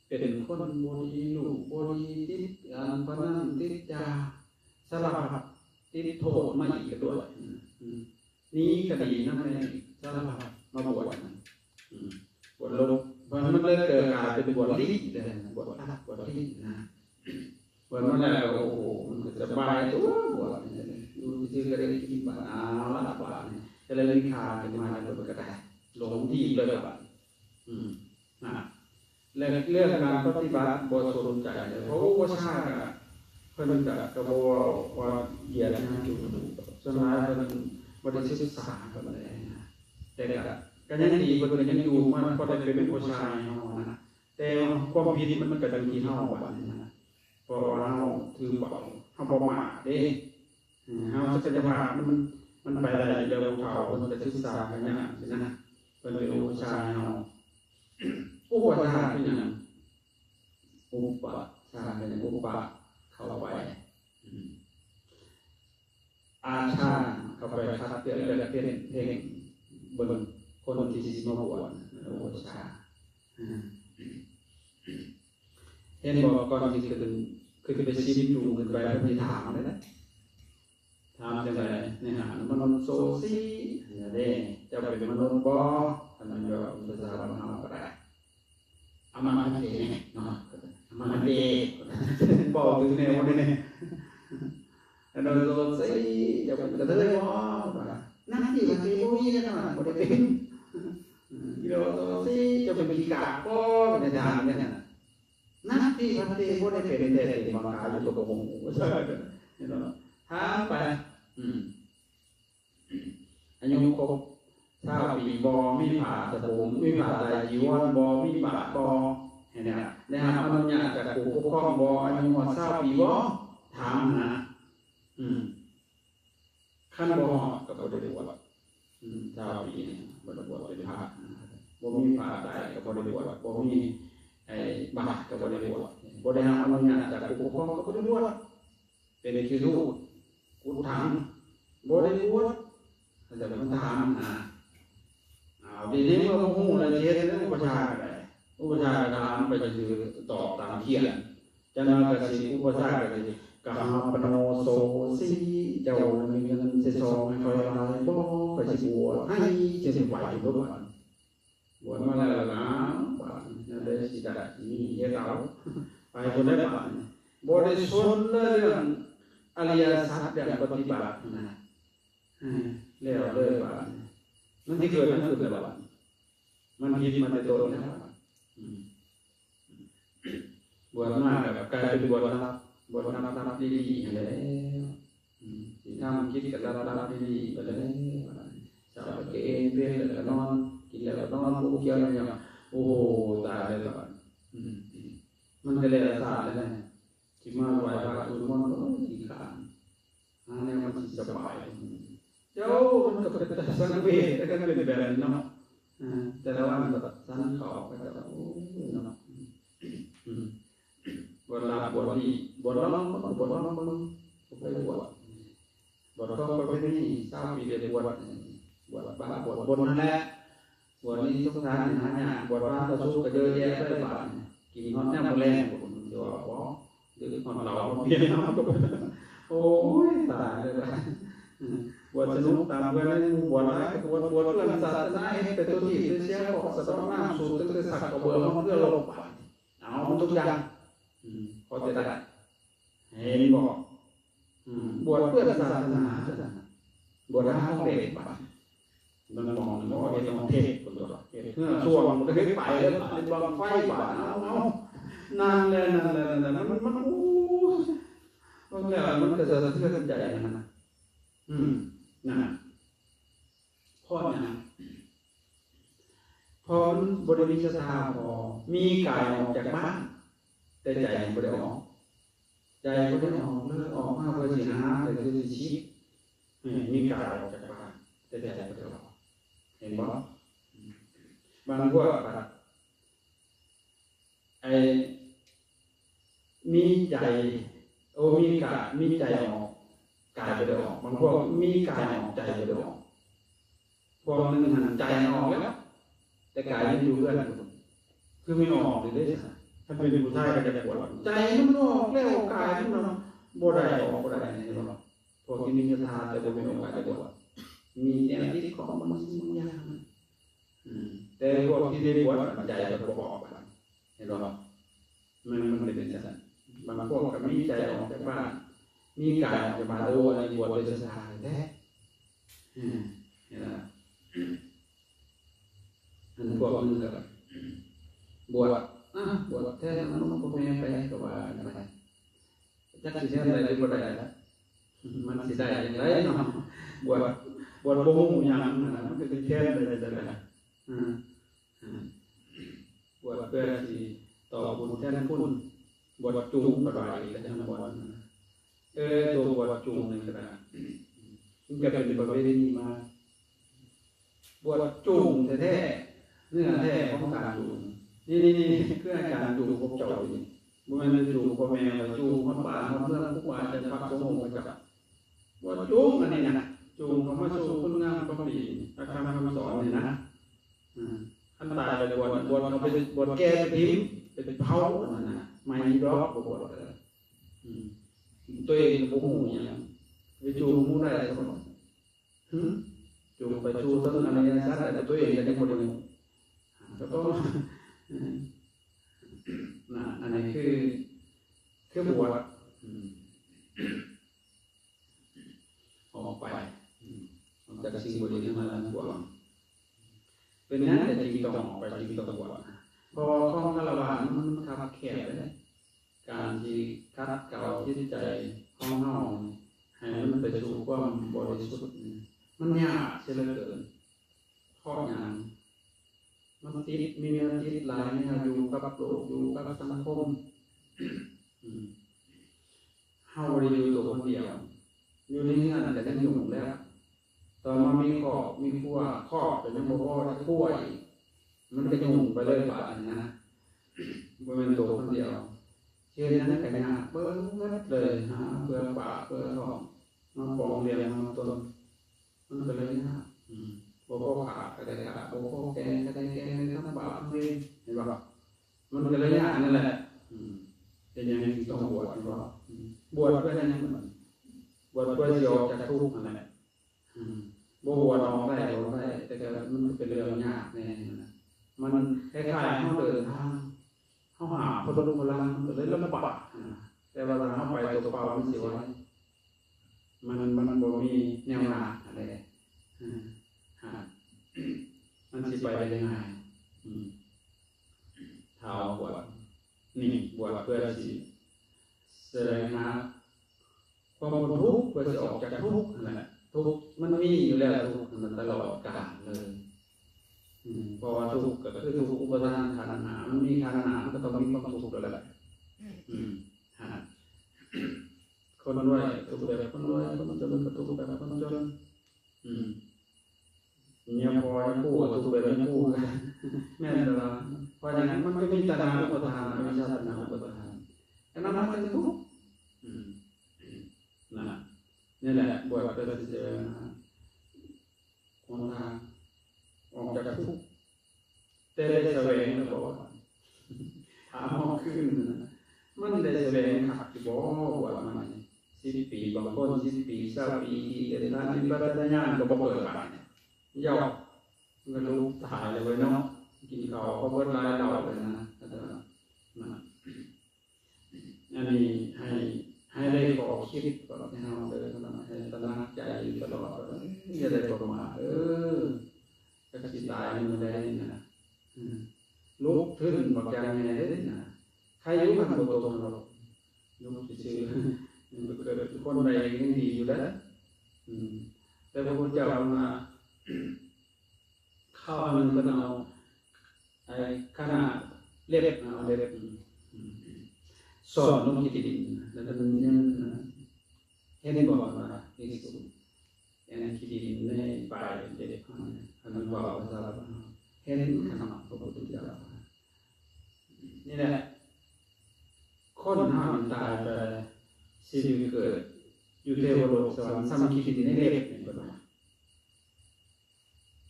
ກໍ ເປັນຄົນບໍ່ດີ ລູກບໍ່ດີ ຕິດການພະນັນ ຕິດຢາ ສາລະພັດ ຕິດໂທດມາອີກດ້ວຍ ອືມ ໜີຄະດີນຳແດ່ ສາລະພັດ ມາບວດ ອືມ ບວດລົບ ມັນ ມັນເລີຍເກີດກາຍເປັນບວດລີ້ເລີຍ ບວດພະ ບວດລີ້ນະ ບວດມາແລ້ວ ໂອ້ໂຫ ມັນກໍສະບາຍຕົວະ ບວດຢູ່ຊື່ໆກໍໄດ້ກິນບາດ ເອົາລະບາດນີ້ ກໍເລີຍມີຄ່າຂຶ້ນມາ ແລ້ວເພິ່ນກໍໄດ້ຫຼົງທີ່ເລີຍບາດ ອືມ ນະ ແລະເລື່ອງການປະຕິບັດບໍ່ສົນໃຈເລີຍ ເພາະອຸປະຊາກະ ເພິ່ນກະ ກະບໍ່ເວົ້າວ່າຢຽດຫຍັງຢູ່ ສ່ວນຫຼາຍເພິ່ນບໍ່ໄດ້ສຶກສາປານໃດນະ ແຕ່ກະ ກະຍັງດີ ເພິ່ນກະຍັງຢູ່ມາພໍໄດ້ເປັນອຸປະຊາໃຫ້ເຮົານະ ແຕ່ຄວາມຜິດມັນກະຢູ່ທີ່ເຮົາບາດນີ້ນະ ເພາະວ່າເຮົາຖືເບົາ ເຮົາປະໝາດເດ້ ເຮົາ ສັກກະຍະພາບມັນ ມັນໄປໄດ້ຢູ່ແລ້ວ ຜູ້ເຖົ້າເພິ່ນກະສຶກສາກັນຍາກຊີ້ນະ ເພິ່ນເປັນອຸປະຊາໃຫ້ເຮົາ ອຸປະຊາຄືຫຍັງ? ອຸປະຊາ ເປັນອຸປະ ເຂົ້າໄປ ອາຊາ ເຂົ້າໄປຄັດເລືອກ ເລືອກເຟັງ ເບິ່ງຄົນທີ່ຊິມາບວດ ອຸປະຊາ ເຫັນບໍ່? ກ່ອນຊິຂຶ້ນ ຂຶ້ນໄປສິບ ຈູງຂຶ້ນໄປ ເພິ່ນຊິຖາມເດ້ ຖາມຈັ່ງໃດ? ໃນຫ້າງມະນຸດໂຊຊີ ເດ້ ເຈົ້າເປັນມະນຸດບໍ່? ຄັນແມ່ນແບບພາສາບ້ານເຮົາກໍໄດ້ ອະມະຫະເຕ ເນາະ ອະມະຫະເຕ ເວົ້າຖືກແນວບໍ່ແນ່ ມະນຸດໂຊຊີ ເຈົ້າເປັນກະເທີຍບໍ່? ນັກທີ່ພາສາບໍ່ມີແນ່ນອນ ບໍ່ໄດ້ເປັນ ກິໂລໂຊຊີ ເຈົ້າເປັນຂີ້ກາກບໍ່? ໄດ້ຖາມແນວນັ້ນ ນັກທີ່ພັນເຕບໍ່ໄດ້ເປັນ ແຕ່ເປັນມາຂາຍຢູ່ກໍບໍ່ຮູ້ ເຫັນບໍ່? ຖາມໄປ ອືມ ອາຍຸຄົບຊາວປີບໍ່? ມີຜ້າສະບົງ ມີຜ້າໄຕຈີວອນບໍ່? ມີບາດບໍ່? ຫັ້ນນະ ໄດ້ຮັບອະນຸຍາດຈາກຜູ້ປົກຄອງບໍ່? ອາຍຸຮອດຊາວປີບໍ່? ຖາມຫັ້ນນະ. ອືມ ຄັນບໍ່ຮອດກໍບໍ່ໄດ້ບວດ. ອືມ ຊາວປີນີ້ບໍ່ໄດ້ບວດເປັນພະ. ບໍ່ມີຜ້າໄຕກໍບໍ່ໄດ້ບວດ, ບໍ່ມີໄອ້ບາດກໍບໍ່ໄດ້ບວດ, ບໍ່ໄດ້ຮັບອະນຸຍາດຈາກຜູ້ປົກຄອງກໍບໍ່ໄດ້ບວດ. ເປັນຂີ້ທູດ ກຸດຖັງ ບໍ່ໄດ້ບວດ. ເຂົາເຈົ້າເພິ່ນຖາມນະ. ອ້າວ ດຽວນີ້ເມື່ອບໍ່ຮູ້ແລ້ວຊິເຮັດແນວໃດ? ອຸປະຊາກະໄດ້ ອຸປະຊາກະຖາມໄປຊື່ໆ ຕອບຕາມຂຽນ. ຈັກໜ່ອຍກໍຊິ ອຸປະຊາກະຊິ ກະຫາປະໂນໂສສີ ເຈົ້າມີເງິນໃສ່ຊອງໃຫ້ຂ້ອຍຫຼາຍບໍ່? ຂ້ອຍຊິບວດໃຫ້. ຈັ່ງຊິໄປພຸ້ນໂລດ. ບວດມາແລ້ວລະນະ ບາດນີ້ແນວໃດຊິໄດ້ ຊິມີເຮັດເອົາ ໄປພຸ້ນແຫຼະບາດນີ້. ບໍ່ໄດ້ສົນເລີຍເລື່ອງອະລິຍະສັດ ເລື່ອງປະຕິບັດນະ. ເອີ ແລ້ວເລີຍບາດນີ້ ມັນຊິເກີດຫຍັງຂຶ້ນລະບາດນີ້? ມັນຜິດມາແຕ່ຕົ້ນແລ້ວ. ອືມ ບວດມາກໍກາຍເປັນບວດຫຼັບ ບວດຫຼັບໆ ລີ້ໆ ຫັ້ນແຫຼະ. ອືມ ສິນທຳກິດກໍຫຼັບໆ ລີ້ໆ ໄປແລ້ວ. ເຊົ້າກໍເກັນເວັນແລ້ວກໍນອນ ກິນແລ້ວກໍນອນ ບໍ່ກ່ຽວແລ້ວຫຍັງ. ໂອ້ໂຫ ຕາຍແລ້ວບາດ. ອືມ ມັນກໍແລ້ວຊາດແລ້ວນະ. ຊິມາໄຫວ້ພະສວດມົນ ໂອ້ຍ ຂີ້ຄ້ານ ຫາແນວມັນຊິສະບາຍ. ເຈົ້າ ມັນກໍເປັນຕາສັງເວດ ຄັນເປັນແບບນີ້ເນາະ. ເອີ ແຕ່ລະວັນກໍສັນເຂົ້າໄປ ໂອ້ຍເນາະ. ອືມ ບວດຫຼັບ ບວດລີ້ ບວດລອງເບິ່ງ ບວດລອງເບິ່ງ ບໍ່ເຄີຍບວດ. ບວດຂອງປະເພນີ ຊາວປີໄດ້ບວດ ບວດບາບ ບວດບຸນຫັ້ນແຫຼະ. ບວດນີ້ສົງສານຫາຍາກ ບວດພານປະສຸກກໍເຢີແຍະໄປບາດນີ້ ກິນຮອດຍາມມື້ແລງພຸ້ນ ຊິວ່າບໍ່ ດື່ມຮອດເຫຼົ້າຮອດເບຍນຳ. ໂອ້ຍ ຕາຍແລ້ວບາດ. ບວດສະໜຸກຕາມເພື່ອນໃນໝູ່ ບວດຫຼາຍກໍບວດ ບວດເພື່ອນສາສະໜາ ເຮັດໄປຕົວທີ່ຕົວເສຍ ພວກສະເດາະນ້ຳສູດ ຕັ້ງແຕ່ສັກກະເບືອຮອດເຮືອລົບ. ເອົາໝົດທຸກຢ່າງ ອືມ ພໍຈະໄດ້ ເຫັນບໍ່? ອືມ ບວດເພື່ອສາສະໜາ ບວດຫາຂອງເລກບາດ. ມັນມອງ ມັນບໍ່ເຮັດຂອງເທັດພຸ້ນຕົວະ ເຮັດເຮືອຊ່ວງ ເຮັດໄປແລ້ວບາດ ເຮັດບັ້ງໄຟບາດ. ເອົາ ເອົາ ນັ້ນແຫຼະ ນັ້ນແຫຼະ ນັ້ນແຫຼະ ມັນ ມັນ ໂອ້ຍ ເບິ່ງແລ້ວມັນກໍສະເທືອນໃຈຫັ້ນນະ. ອືມ ນັ້ນ ເພາະຫຍັງ? ເພາະມັນບໍ່ໄດ້ມີສັດທາພໍ. ມີກາຍອອກຈາກບ້ານ ແຕ່ໃຈບໍ່ໄດ້ອອກ. ໃຈບໍ່ໄດ້ອອກເລີຍ ອອກມາເພື່ອຊິຫາ ເພື່ອຊິຊິດ. ອືມ ມີກາຍອອກຈາກບ້ານ ແຕ່ໃຈບໍ່ໄດ້ອອກ. ເຫັນບໍ່? ບາງພວກ ໄອ້ ມີໃຈ ໂອ ມີກາຍ ມີໃຈອອກ ກາຍບໍ່ໄດ້ອອກ. ບາງພວກມີກາຍອອກ ໃຈບໍ່ໄດ້ອອກ. ພວກໜຶ່ງຫັ້ນໃຈອອກແລ້ວ ແຕ່ກາຍຍັງຢູ່ເຮືອນ ຄືບໍ່ອອກເລີຍເດ້. ຖ້າເປັນຜູ້ຊາຍກໍຢາກບວດ ໃຈມັນອອກແລ້ວ ກາຍມັນບໍ່ໄດ້ ອອກບໍ່ໄດ້ ເຫັນບໍ່? ພວກທີ່ມີສັດທາແຕ່ບໍ່ມີໂອກາດໄດ້ບວດ ມີແນວຕິດຂ້ອງບາງສິ່ງບາງຢ່າງ. ອືມ ແຕ່ພວກທີ່ໄດ້ບວດໃຈກໍບໍ່ອອກ ເຫັນບໍ່? ມັນ ມັນເປັນຈັ່ງຊັ້ນ. ບາງພວກກໍມີໃຈອອກຈາກບ້ານ ມີກາຍອອກຈາກບ້ານ. ໂອ ອັນນີ້ບວດໂດຍສັດທາແທ້. ອືມ ເຫັນບໍ່? ອັນພວກໜຶ່ງກໍບວດ ອາ ບວດແທນນ້ອງພໍ່ແມ່ໄປ ກໍວ່າກັນໄປ. ຈັກຊິແທນໄດ້ຫຼືບໍ່ໄດ້ລະ ມັນຊິໄດ້ຈັ່ງໃດເນາະ? ບວດ ບວດບໍ່ຮູ້ຫຍັງຫັ້ນນະ ມັນກໍຊິແທນໄດ້ຈັ່ງໃດລະ? ອືມ ອືມ ບວດເພື່ອຊິຕໍ່ບຸນແທນຄຸນ ບວດຈູງກໍວ່າອີກ ແຕ່ທາງບວດນັ້ນນະ. ເອີ ຕົວບວດຈູງນີ້ກໍໄດ້ ມັນກໍເປັນປະເພນີມາ. ບວດຈູງແທ້ໆ ເນື້ອແທ້ຂອງການຈູງ ນີ້ໆ ຄືອາຈານຈູງພວກເຈົ້ານີ້ ບໍ່ແມ່ນໄປຈູງພໍ່ແມ່ ໄປຈູງຮອດບ້ານຮອດເມືອງ ຄູບາອາຈານພະສົງອົງພະເຈົ້າ. ບວດຈູງອັນນີ້ນະ ຈູງເຂົ້າມາສູ່ຄຸນງາມຄວາມດີ ຫຼັກທຳຄຳສອນນີ້ນະ. ອືມ ຄັນຕາຍແລ້ວບວດ ບວດເອົາໄປ ບວດແກ່ໄປຖິ້ມ ໄປເຜົາ ອັນນັ້ນນະ ໄໝ້ດອກ ບໍ່ບວດ. ອືມ ຕົວເອງກໍບໍ່ຮູ້ຫຍັງ ໄປຈູງໝູ່ໄດ້ຊັ້ນບໍ່? ຫື ຈູງໄປສູ່ເຖິງອະລິຍະສັດ ແຕ່ຕົວເອງກໍຍັງບໍ່ໄດ້ຮູ້ ກໍຕ້ອງ ນະ ອັນນີ້ຄື ຄືບວດ ອືມ ອອກໄປ ອືມ ອອກຈາກສິ່ງບໍ່ດີທັງຫຼາຍທັງປວງ. ເປັນຫຍັງແຕ່ຈຶ່ງຕ້ອງອອກໄປ ຈຶ່ງຕ້ອງບວດ? ເພາະວ່າຄອງຄາລະວາດມັນຄັບແຄບເດ້. ການທີ່ຂັດເກົາຈິດໃຈຂອງເຮົາໃຫ້ມັນໄປສູ່ຄວາມບໍລິສຸດນີ້ ມັນຍາກເສຍເຫຼືອເກີນ. ເພາະຫຍັງ? ມັນຕິດ ມີແນວຕິດຫຼາຍແນວ ຢູ່ກັບໂລກ ຢູ່ກັບສັງຄົມ. ອືມ ເຮົາບໍ່ໄດ້ຢູ່ໂຕຄົນດຽວ ຢູ່ໃນເຮືອນກໍຍັງຫຍຸ້ງແລ້ວ ຕໍ່ມາມີຄອບມີຄົວ ຄອບກໍຍັງບໍ່ພໍ ແລ້ວຄົວອີກ ມັນກໍຫຍຸ້ງໄປເລີຍບາດນີ້ນະ ບໍ່ແມ່ນໂຕຄົນດຽວ ເຮັດຫຍັງກໍຍາກເບິດເລີຍ ຫາເພື່ອປາກເພື່ອທ້ອງ ມາປອງລ້ຽງເຮົາຕົນ ມັນກໍເລີຍຍາກ ອືມ ບໍ່ພໍຂ້າກໍໄດ້ຂ້າ ບໍ່ພໍແກງກໍໄດ້ແກງ ໄດ້ທຳບາບທຳເວນ ເຫັນບໍ່? ມັນກໍເລີຍຍາກນັ້ນແຫຼະ ອືມ ເປັນຫຍັງຈຶ່ງຕ້ອງບວດ ເຫັນບໍ່? ອືມ ບວດເພື່ອຫຍັງ? ບວດເພື່ອຊິອອກຈາກທຸກນັ້ນແຫຼະ ອືມ ບໍ່ບວດອອກໄດ້ ອອກໄດ້ ແຕ່ກໍມັນກໍເປັນເລື່ອງຍາກແດ່ນະ ມັນຄ້າຍໆເຮົາເດີນທາງ ເຮົາຫາບພະລຸງພະລັງ ມັນກໍເລີຍລຳບາກນະ ແຕ່ວ່າຖ້າເຮົາໄປຕົວເປົ່າມັນຊິໄວ ມັນ ມັນບໍ່ມີແນວໜ້າຫັ້ນແຫຼະ ເອີ ຮະ ມັນຊິໄປໄດ້ງ່າຍ ອືມ ຖ້າເຮົາບວດ ນີ້ ບວດເພື່ອຊິສະແຫວງຫາຄວາມພົ້ນທຸກ ເພື່ອຊິອອກຈາກທຸກຫັ້ນແຫຼະ ທຸກມັນມີຢູ່ແລ້ວ ທຸກຫັ້ນຕະຫຼອດການເລີຍ ອືມ ເພາະວ່າທຸກກໍຄືທຸກອຸປາທານຂັນຫ້າ ມັນມີຂັນຫ້າ ມັນກໍຕ້ອງມີຄວາມທຸກແລ້ວແຫຼະ ອືມ ຮະ ຄົນລວຍກໍທຸກແບບຄົນລວຍ ຄົນຈົນກໍທຸກແບບຄົນຈົນ ອືມ ເມຍພໍ່ເມຍຄູ່ກໍທຸກແບບເມຍຄູ່ ແມ່ນແລ້ວ ເພາະຫຍັງ? ມັນກໍມີຕັນຫາອຸປາທານ ອະວິຊຊາຕັນຫາອຸປາທານ ອັນນັ້ນມັນກໍທຸກ ອືມ ນັ້ນແຫຼະ ນີ້ແຫຼະ ບວດເພື່ອຊິໄດ້ ຫົນທາງອອກຈາກທຸກ ແຕ່ໄດ້ສະແຫວງແລ້ວບໍ່? ຖາມເຮົາຄືນນະ ມັນໄດ້ສະແຫວງຄັກຢູ່ບໍ່? ບວດມານີ້ສິບປີ ບາງຄົນສິບປີ ຊາວປີ ທີ່ເປັນພະວິປັດສະນາຍານກໍບໍ່ເກີດບາດນີ້ ເຍົາະ ມັນກໍລຸກຕາຍແລ້ວເວີຍເນາະ ກິນເຂົ້າກໍເບິດຫຼາຍເຫຼົ້າເລີຍນະ ນະ. ອັນນີ້ໃຫ້ ໃຫ້ໄດ້ຂໍ້ຄິດກ່ອນ ໃຫ້ເຮົາເດີ ໃຫ້ຕະໜັກໃຈຢູ່ຕະຫຼອດ ຢ່າໄດ້ປະໝາດເດີ ຈັກຊິຕາຍມື້ໃດນະ ອືມ ລຸກຂຶ້ນບັກຢ່າງໃຫຍ່ເດ້ນະ ໃຄຢູ່ຄັນບໍ່ຕົກນະລົກ ລຸກຊື່ໆ ໄປເກີດເປັນຄົນໄດ້ຍັງດີຢູ່ເດ້ ອືມ ແຕ່ພະພຸດທະເຈົ້າເພິ່ນວ່າ ຄາວໜຶ່ງເພິ່ນເອົາໄອ້ຂະໜາດເລັບ ເອົາເລັບ ອືມ ສ້ອນລົງຂີ້ດິນ ແລ້ວມັນຍັງ ເຫັນບໍ່ວ່າພິກສຸ ອັນຂີ້ດິນໃນປາຍເລັບ ຄັນເວົ້າພາສາລາວ ເຫັນຂະໜາດພະພຸດທະເຈົ້າ ນີ້ແຫຼະ ຄົນເຮົານີ້ຕາຍໄປ ຊິໄປເກີດຢູ່ເທວະໂລກສະຫວັນ ສ່ຳຂີ້ດິນໃນເລັບ ເຫັນບໍ່?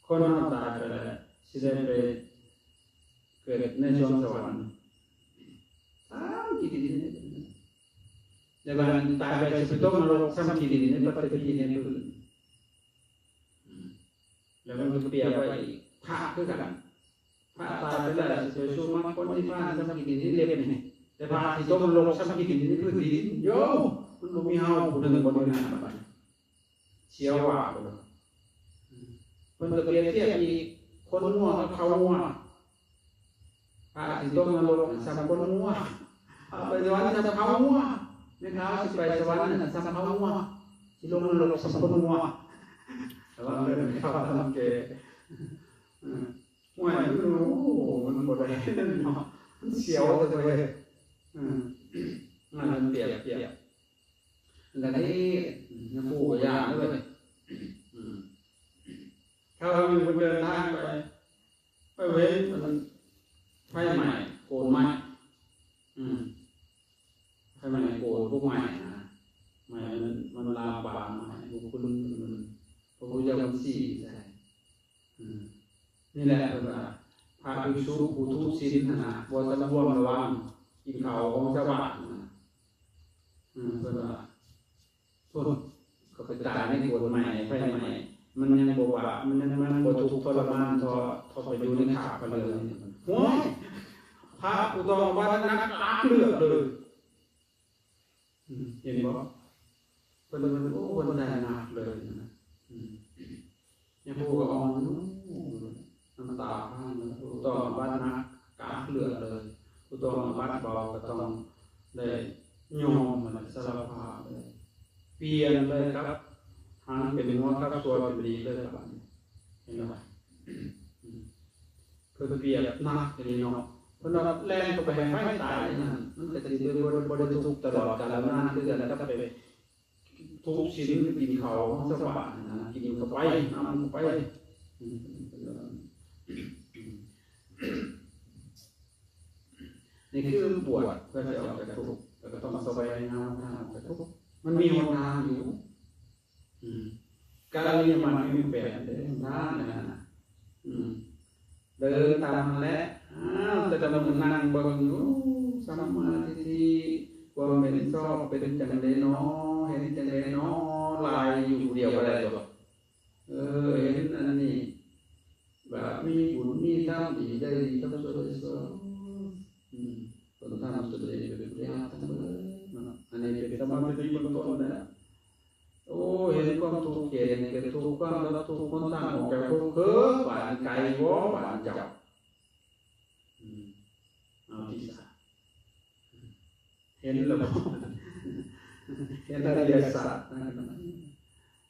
ຄົນເຮົາຕາຍໄປແລ້ວ ຊິໄດ້ໄປເກີດໃນສວງສະຫວັນ ສ່ຳຂີ້ດິນ ແຕ່ວ່າຕາຍໄປຊິໄປຕົກນະລົກ ສ່ຳຂີ້ດິນໃນປັດຖະພີໃນພື້ນ ແລ້ວມັນກໍປຽບໄວ້ອີກ ພະຄືກັນ ພະຕາຍໄປແລ້ວຊິໄປສູ່ມັກຜົນນິບພານ ສ່ຳຂີ້ດິນໃນເລັບນີ້ ແຕ່ພະຊິຕົກນະລົກ ສ່ຳຂີ້ດິນໃນພື້ນດິນ ໂຢ ມັນບໍ່ມີເຮົາຜູ້ໜຶ່ງບໍ່ໄດ້ນະ ບາດນີ້ ເສຍວ່າ ເພິ່ນກໍປຽບທຽບອີກ ຂົນງົວກັບເຂົາງົວ ພະຊິຕົກນະລົກສ່ຳຂົນງົວ ເອົາໄປສະຫວັນສ່ຳເຂົາງົວ ແມ່ນພະຊິໄປສະຫວັນນັ້ນສ່ຳເຂົາງົວ ຊິລົງນະລົກສ່ຳຂົນງົວ ລະວັງເດີ ເຂົາທຳແກ່ ອືມ ຫ້ວຍ ມັນ ໂອ້ ມັນບໍ່ໄດ້ເນາະ ມັນສຽວເລີຍ ອືມ ນັ້ນມັນປຽບທຽບ ອັນໃດນີ້ ຍາຄູກໍຢ່າເລີຍ ອືມ ຄາວໜຶ່ງເພິ່ນເດີນທາງໄປ ໄປເຫັນມັນໄຟໄໝ້ໂກນໄມ້ ອືມ ໄຟໄໝ້ໂກນພວກໄມ້ນະ ໄມ້ມັນ ມັນລາມປາມໄມ້ ບຸກຄຸນ ພະພຸດທະເຈົ້າເພິ່ນຊີ້ໃສ່ ອືມ ນີ້ແຫຼະເພິ່ນວ່າ ພະພິກສຸຜູ້ທຸສິນຫັ້ນນະ ບໍ່ສຳລວມລະວັງ ກິນເຂົ້າຂອງຊາວບ້ານນະ ອືມ ເພິ່ນວ່າ ໂອ້ ເຂົາໄປຕາຍໃນໂກນໄມ້ ໄຟໄໝ້ ມັນຍັງບໍ່ບາບ ມັນຍັງ ມັນບໍ່ທຸກທໍລະມານເທົ່າ ເທົ່າໄປຢູ່ໃນຄາບພະເຫຼືອງ. ໂອ້ຍ ພະຜູ້ຕ້ອງບັດໜັກອາບເລືອດເລີຍ. ອືມ ເຫັນບໍ່? ເພິ່ນ ເພິ່ນ ໂອ້ ເພິ່ນໄດ້ໜັກເລີຍນະ. ອືມ ຍາຄູກໍອ່ອນ ນ້ຳຕາພັງ ຜູ້ຕ້ອງອາບັດໜັກກະອັກເລືອດເລີຍ ຜູ້ຕ້ອງອາບັດເບົາກໍຕ້ອງໄດ້ຍອມ ແລະ ສາລະພາບເລີຍ ປ່ຽນເລີຍ ກັບຫັນເປັນຫົວ ກັບຊົ່ວເປັນດີເລີຍ ບາດນີ້ ເຫັນບໍ່? ອືມ ປຽບໜັກອີ່ຫຼີເນາະ. ເພິ່ນວ່າແລ່ນເຂົ້າໄປໃຫ້ໄຟຕາຍນັ້ນ ມັນກໍຊິບໍ່ ບໍ່ ບໍ່ໄດ້ທຸກຕະຫຼອດການນານ ຄືກັນກັບໄປທຸກສິນກິນເຂົ້າຂອງຊາວບ້ານນະ ກິນເຂົ້າໄປ ນຳເຂົ້າໄປ. ນີ້ຄືບວດເພື່ອຈະອອກຈາກທຸກ ແລ້ວກໍຕ້ອງສະແຫວງຫາທາງອອກຈາກທຸກ. ມັນມີຫົນທາງຢູ່. ອືມ ກາລະຍະມັດມີແປດເດ້ ນານນະ ອືມ ເດີນຕາມຫັ້ນແຫຼະ. ອ້າວ ແຕ່ລະມື້ນັ່ງເບິ່ງຢູ່ ສຳມາທິດຖິ ຄວາມເຫັນຊອບເປັນຈັ່ງໃດນໍ ເຫັນຈັ່ງໃດນໍ ລາຍຢູ່ຜູ້ດຽວກໍໄດ້ຕົວະ. ເອີ ເຫັນອັນນີ້ ບາບມີບຸນມີທຳ ດີໃຈດີທຳຊົ່ວໄດ້ຊົ່ວ ອືມ ເພິ່ນທຳຕົນເອງເປັນຜູ້ເດຮາດທັງໝົດເນາະ. ອັນນີ້ເປັນສະມາທິເບື້ອງຕົ້ນແລ້ວ. ໂອ້ ເຫັນຄວາມທຸກ ເຫັນເປັນທຸກ ຄວາມດັບທຸກ ຫົນທາງອອກຈາກທຸກ ເຮີ ບາດນີ້ໄກບໍ່ ບາດນີ້ເຈົ້າ. ອືມ ເອົາທີ່ສາ ເຫັນແລ້ວບໍ່ ເຫັນອະລິຍະສັດນະ.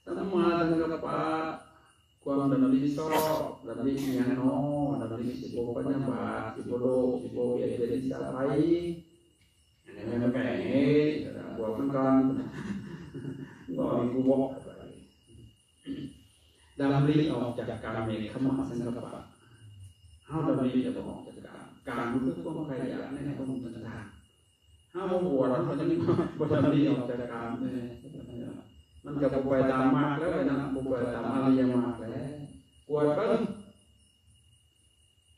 ສຳມາສັງກັບປະ ຄວາມດຳລິຊອບ ດຳລິຫຍັງນໍ ດຳລິຊິບໍ່ພະຍາບາດ ຊິບໍ່ໂລບ ຊິບໍ່ບຽດບຽນອິດສາໃຜ. ອັນນີ້ແມ່ນແມ່ນ ເອີ ບວກນຳກັນ ບໍ່ມີກູບອກ ດຳລິອອກຈາກກາມເນກຂະມະສັງກັບປະ. ເຮົາດຳລິອອກຈາກກາມ ກາມຄືຄວາມໃຄຢາກໃນອາລົມຕ່າງໆ. ເຮົາບໍ່ບວດ ເຮົາກໍຍັງບໍ່ທັນໄດ້ອອກຈາກກາມເດ້. ມັນກໍບໍ່ໄປຕາມມັກແລ້ວນະ ບໍ່ໄປຕາມອະລິຍະມັກແລ້ວ. ກວດເບິ່ງ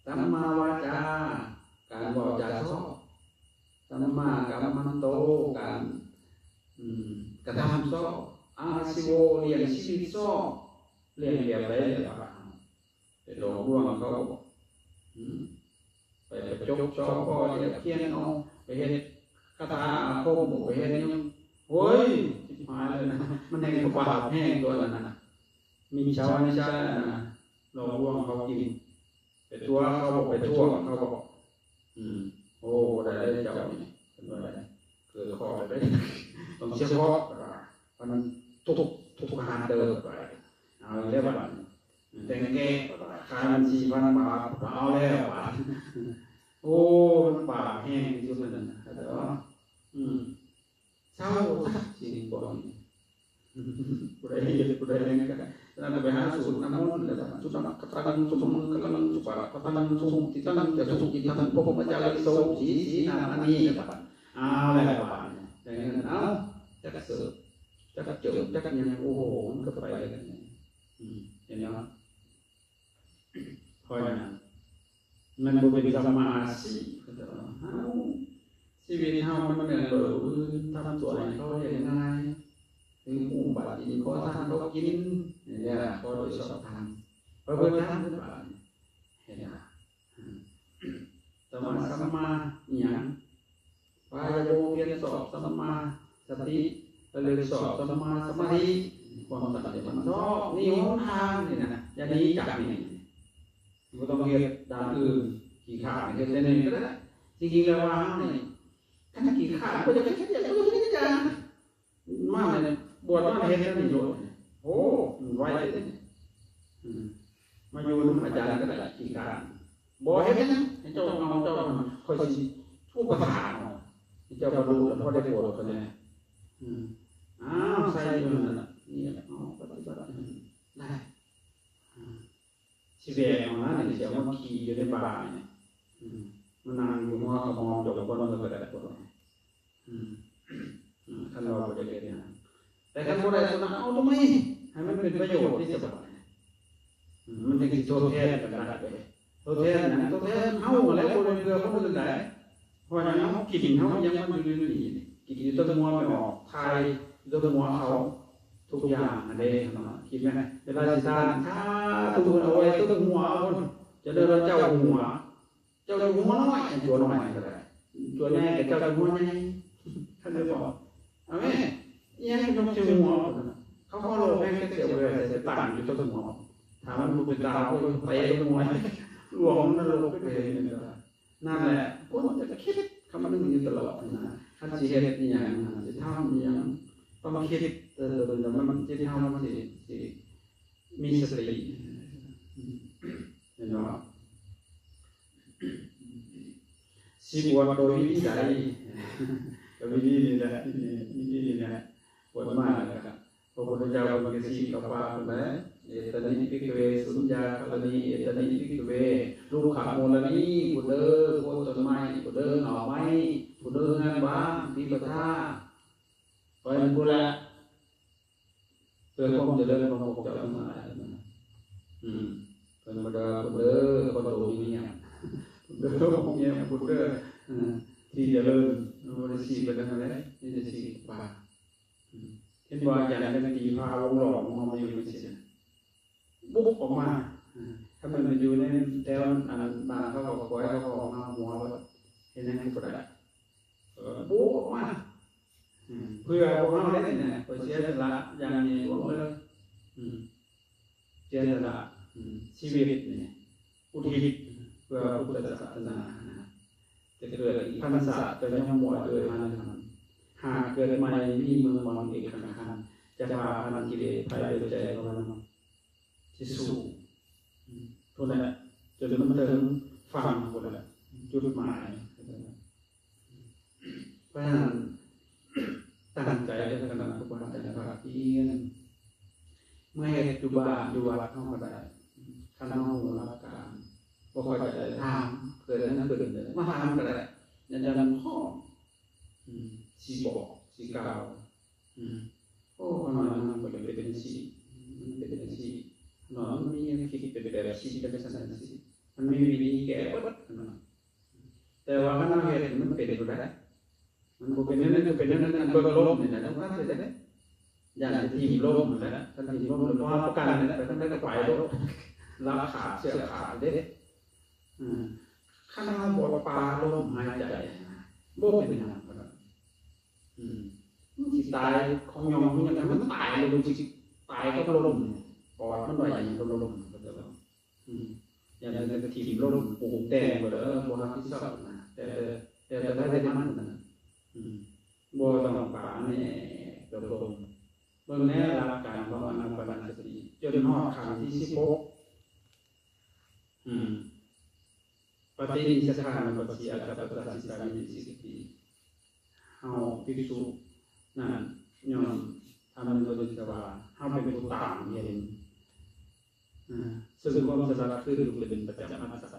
ສຳມາວາຈາ ການເວົ້າຈາຊອບ, ສຳມາກັມມັນໂຕ ການ ອືມ ກະທຳຊອບ, ອາຊີໂວ ລ້ຽງຊີວິດຊອບ. ລ້ຽງແບບໃດລະບາດ? ໄປຫຼອກລວງເຂົາ ອືມ ໄປປະຈົບຊອກພໍລຽບຄຽນເອົາ ໄປເຮັດຄາຖາອາຄົມ ໄປເຮັດຫຍັງ ໂອ້ຍ ຊິບຫາຍເລີຍນະ. ມັນແຮ່ງບາບແຮງຕົວນັ້ນນະ ມິດສາວິຊານະ ຫຼອກລວງເຂົາກິນ ໄປຕົວະເຂົາ ໄປທວງເຂົາ. ອືມ ໂອ້ ບໍ່ໄດ້ເດ້ເຈົ້ານີ້ ເພິ່ນວ່າໄດ້ ເກີດຂໍ້ໄດ້ ຕ້ອງເສຍເພາະ ມັນທຸກ ທຸກຫາເດີ ເອົາແລ້ວບາດນີ້ ແຕ່ງແກ້ ຄ່າເງິນສີ່ພັນບາດ ເອົາແລ້ວບາດ. ໂອ້ ມັນບາບແຮງທີ່ສຸດນັ້ນນະ ເຂົ້າໃຈບໍ່? ອືມ ເຊົາ ສິ່ງພວກນີ້ ຜູ້ໃດເຮັດ ຜູ້ໃດຫຍັງກໍໄດ້. ແລ້ວກໍໄປຫາສູດນ້ຳມົນ ແລ້ວກໍສຸນັກຂະຕັງ ສຸມັງຄະລັງ ສຸປາຄະຕັງ ສຸມຸທິຕັງ ຈະສຸກິດທັງ ພົມມະຈາລິໂສ ສີ ສີນາມະນີ ແລ້ວກໍ ເອົາແລ້ວບາດນີ້ ໄດ້ເງິນ ເອົາ ຈັກເສີບ ຈັກເຈີ ຈັກຫຍັງ ໂອ້ໂຫ ມັນກໍໄປກັນ. ອືມ ເຫັນບໍ່? ເພາະຫຍັງ? ມັນບໍ່ເປັນສຳມາອາຊີບ. ເຮົາ ຊີວິດເຮົາມັນແມ່ນໂດຍຜູ້ອື່ນ ທຳຕົວໃຫ້ເຂົາລ້ຽງງ່າຍ ຖືປູມບາດກິນ ຂໍທານເຂົາກິນ ນີ້ແຫຼະ ຂໍໂດຍຊອບທຳ ເພິ່ນທຳ ເພິ່ນບາດນີ້ ເຫັນບໍ່? ແຕ່ວ່າສຳມາອີ່ຫຍັງ? ປາຍະໂມກ ພຽນຊອບສຳມາສະຕິ ລະລຶກຊອບສຳມາສະມາທິ ຄວາມຕັ້ງໃຈໝັ້ນຊອບ ນີ້ຫົນທາງນີ້ນະ ຢ່າໜີຈາກນີ້ ບໍ່ຕ້ອງເຮັດດ້ານອື່ນ ຂີ້ຄ້ານເຮັດແຕ່ນີ້ກໍໄດ້. ຈິງໆແລ້ວວ່າເຮົານີ້ ຄັນຂີ້ຄ້ານບໍ່ຢາກເຮັດຫຍັງ ບໍ່ຢາກເຮັດຫຍັງ ມານີ້ ບວດມາເຮັດແນວນີ້ໂລດ ໂອ້ ມັນໄວເດ້. ອືມ ມາຢູ່ນຳອາຈານກໍໄດ້ ຂີ້ຄ້ານ ບໍ່ເຮັດຫຍັງ ໃຫ້ເຈົ້າເອົາເຈົ້າ ຂ້ອຍຊິອຸປະຖາກເອົາ ໃຫ້ເຈົ້າບັນລຸ ແລ້ວພໍໄດ້ໂປດຂ້ອຍແດ່. ອືມ ອ້າວ ໃສ່ຢູ່ນັ້ນລະ ນີ້ເອົາປະຕິບັດໄດ້ ອືມ ຊິແບກເອົານະ ນີ້ຊິເອົາມາຂີ່ຢູ່ໃນປ່ານີ້ ອືມ ມານັ່ງຢູ່ຫົວຂະໝອມ ເຈົ້າກໍບໍ່ນອນກໍໄດ້. ອືມ ອືມ ຄັນວ່າບໍ່ໄດ້ເຮັດຫຍັງ ແຕ່ຄັນບໍ່ໄດ້ຕົວນັ້ນ ເອົາຕົວໃໝ່ ໃຫ້ມັນເປັນປະໂຫຍດທີ່ສະບາຍ. ອືມ ມັນຈຶ່ງຊິທົດແທນກັນໄດ້ເດ້. ທົດແທນຫຍັງ? ທົດແທນເຮົາຫັ້ນແຫຼະ ບໍ່ແມ່ນເພື່ອຄົນອື່ນໃດ. ເພາະຫຍັງ? ເຮົາກິນ ເຮົາຫຍັງ ມັນຢູ່ໃນນີ້ ກິນຢູ່ເທິງຫົວແມ່ອອກ ຖ່າຍຢູ່ເທິງຫົວເຂົາ ທຸກຢ່າງຫັ້ນເດ້. ເຫັນບໍ່? ກິນແມ່ນ ເວລາຊິທານ ສາທຸ ເອົາໄວ້ເທິງຫົວເອົາ ຈະໄດ້ວ່າເຈົ້າຫົວ ເຈົ້າຢູ່ຫົວນ້ອຍ ຕົວນ້ອຍກໍໄດ້ ຕົວໃຫຍ່ກໍເຈົ້າຢູ່ຫົວໃຫຍ່ ເຂົ້າໃຈບໍ່? ເອົາແມ່ ອີ່ຫຍັງຍົກໃສ່ຫົວ ເຂົາເຄົາລົບແຮງຈັກເທື່ອບໍ່ໄດ້ ໃສ່ຕັ້ງຢູ່ເທິງຫົວ ຖ້າມັນບໍ່ເປັນຕາ ໂອ້ຍ ໄປຫົວ ລວງນະລົກໄປເລີຍ. ນັ້ນແຫຼະ ຄວນຈະຄິດຄຳໜຶ່ງຢູ່ຕະຫຼອດນະ ຄັນຊິເຮັດອີ່ຫຍັງ ຊິທຳອີ່ຫຍັງ ຕ້ອງຄິດ ເອີ ມັນຊິທຳ ມັນຊິ ຊິ ມີສະຕິ ເຫັນບໍ່? ເພາະ ຊິບວດໂດຍວິທີໃດ? ກໍວິທີນີ້ແຫຼະ ວິທີນີ້ແຫຼະ ບວດມາແລ້ວກໍ ພະພຸດທະເຈົ້າເພິ່ນກໍຊີ້ກັບວ່າພຸ້ນແຫຼະ ເອຕະນິພິກຂະເວ ສຸນຢາຄະລະນີ ເອຕະນິພິກຂະເວ ລຸກຂະມູລະນີ ພຸ້ນເດີ ໂພຕົ້ນໄມ້ ພຸ້ນເດີ ເຫງົ້າໄມ້ ພຸ້ນເດີ ເຮືອນບ້ານ ວິປະທາ ໄປພຸ້ນແຫຼະ ເພື່ອຄວາມຈະເລີນຂອງພວກເຈົ້າທັງຫຼາຍ. ອືມ ເພິ່ນບໍ່ໄດ້ວ່າພຸ້ນເດີ ຄົນໂຕມີເມຍ ພຸ້ນເດີ ເມຍ ພຸ້ນເດີ ເອີ ທີ່ຈະເລີນ ບໍ່ໄດ້ຊີ້ໄປທາງໃດ ມີແຕ່ຊີ້ປາກ. ເຫັນບໍ່ ອາຈານຈັນຕີພາວົງລ້ອມຂອງເຮົາມາຢູ່ຈັ່ງຊີ້ ບຸບອອກມາ. ຖ້າມັນຢູ່ໃນແຖວອັນບ້ານເຂົາກໍປ່ອຍເຂົາອອກມາຫົວ ເຮັດຫຍັງກໍບໍ່ໄດ້ ບຸບອອກມາ ເພື່ອພວກເຮົາເດ້ນີ້ນະ ຂ້ອຍເສຍສະຫຼະຢ່າງໃຫຍ່ຫຼວງເລີຍ ເສຍສະຫຼະຊີວິດນີ້ ອຸທິດເພື່ອພຸດທະສາສະໜາ ຈະເກີດອີກພັນຊາດກໍຍັງບໍ່ເອີຍມານັ້ນ ຫາກເກີດໃໝ່ມີເມືອງນອນເອກຂັງຄັນ ຈະພາພັນກິເລດໄພໂດຍໃຈຂອງເຮົາ ຊິສູ້ ພຸ້ນແຫຼະ ຈົນມັນເຖິງຝັ່ງພຸ້ນແຫຼະ ຈຸດໝາຍ. ເພາະສະນັ້ນ ຕັ້ງໃຈເດີຄະນະຄູບາອາຈານພາກຮຽນ ມາເຮັດຢູ່ບ້ານຢູ່ວັດເຮົາກໍໄດ້ ຄັນເຮົາຮູ້ຫຼັກການ ບໍ່ເຂົ້າໃຈຖາມ ເກີດອັນນັ້ນຂຶ້ນ ມາຖາມກໍໄດ້ ອາຈານພ້ອມ ອືມ ຊິບອກ ຊິກ່າວ ອືມ ໂອ້ ຂ້ານ້ອຍມັນບໍ່ໄດ້ເປັນຈັ່ງຊີ້ ມັນເປັນຈັ່ງຊີ້ ຂ້ານ້ອຍມັນມີແນວຄິດເປັນແບບຊີ້ ເປັນຈັ່ງຊັ້ນຈັ່ງຊີ້ ມັນມີວິທີແກ້ເບິດ ຂ້ານ້ອຍ ແຕ່ວ່າຄັນເຮົາເຮັດໃຫ້ມັນເປັນບໍ່ໄດ້ ມັນບໍ່ເປັນແນວນັ້ນ ເປັນແນວນັ້ນ ເບິ່ງລົມນີ້ແຫຼະ ສຳຄັນເລີຍເດ້ ຢ້ານຈະຖິ້ມລົມຫັ້ນແຫຼະ ຄັນຖິ້ມລົມແລ້ວບໍ່ຮັບປະກັນແຫຼະ ໄປທາງໃດກໍໄປໂລດ ຫຼັກຂາດເຊືອກຂາດເດ້. ອືມ ຄັນເຮົາບໍ່ປາລົມຫາຍໃຈ ບໍ່ເປັນຫຍັງ ອືມ ມັນຊິຕາຍຂອງຫຍັງ ມັນຕາຍໂລດ ມັນຊິຕາຍກັບລົມ ປອດມັນໄວ້ຫຍັງກັບລົມ ເຂົ້າໃຈບໍ່? ອືມ ຢ່າງນັ້ນກໍຖິ້ມລົມ ປຸງແຕ່ງເບິດ ເອີ ບໍ່ຮັບຜິດຊອບນະ ແຕ່ ແຕ່ ແຕ່ ແຕ່ໃຜແຕ່ມັນນະ ອືມ ບໍ່ຕ້ອງປາແນກັບລົມ. ເບິ່ງແນວຫຼັກການຂອງອານາປານະສະຕິ ຈົນຮອດຂັ້ນທີສິບຫົກ ອືມ ປະຕິນິດສະຖານະປັດຕິອາກາປະຕາສິຕາວິນິສະຕິ ເຮົາພິກຂຸນັ້ນ ຍ້ອນທຳໃນບົດນີ້ວ່າ ເຮົາເປັນຜູ້ຕາມເຫັນ ອາ ເຊິ່ງຄວາມສະຫຼາດຄືຢູ່ເປັນປະຈຳ ອັດຕະ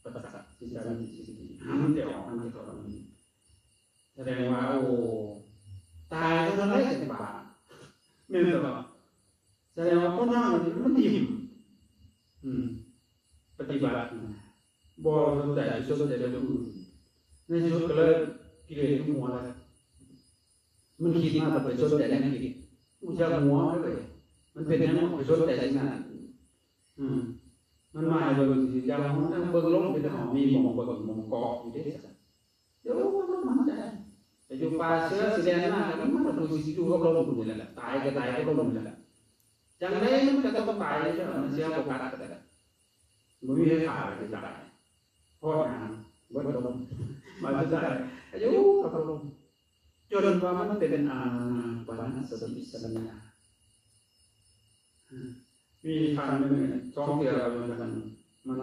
ປັດຕະ ສິດຕາວິນິສະຕິ ຫັນແຕ່ອອກ ຫັນແຕ່ເຂົ້າ ສະແດງວ່າ ໂອ້ ຕາຍເທົ່ານັ້ນແຫຼະຈັ່ງວ່າ ແມ່ນບໍ່? ສະແດງວ່າຄົນເຮົານີ້ມັນຖິ້ມ ອືມ ປະຕິບັດ ບໍ່ສົນໃຈ ສົນໃຈແນວອື່ນ ໃນທີ່ສຸດກໍເລີຍກິເລດຢູ່ຫົວແລ້ວ ມັນຄິດມາກໍໄປສົນໃຈແນວຄິດ ຮູ້ຈັກຫົວເລີຍ ມັນເປັນຫຍັງໄປສົນໃຈສິ່ງນັ້ນ ອືມ ມັນມາໃຫ້ເບິ່ງຊິຢ່າງເບິ່ງລົມ ເປັນເຮົາມີໝ່ອງເບິ່ງໝ່ອງເກາະຢູ່ເດ້ ດຽວລົມຫາຍໃຈ ໄປຢູ່ປ່າເສືອຊິແລ່ນມາ ມັນກໍຄືຊິຢູ່ກັບລົມພຸ້ນນີ້ແຫຼະ ຕາຍກໍຕາຍກັບລົມນີ້ແຫຼະ ຈັ່ງໃດມັນກໍຕ້ອງຕາຍ ເສືອບໍ່ກັດກໍໄດ້ ບໍ່ມີໃຜຂ້າກໍຊິຕາຍ ເພາະຫຍັງ ເບິດລົມ ມາສຸດທ້າຍກໍຢູ່ກັບລົມ ຈົນວ່າມັນເປັນອານາປານະສະຕິສັນຍາ ມີຄັ້ງໜຶ່ງ ສອງເທື່ອ ມັນ ມັນ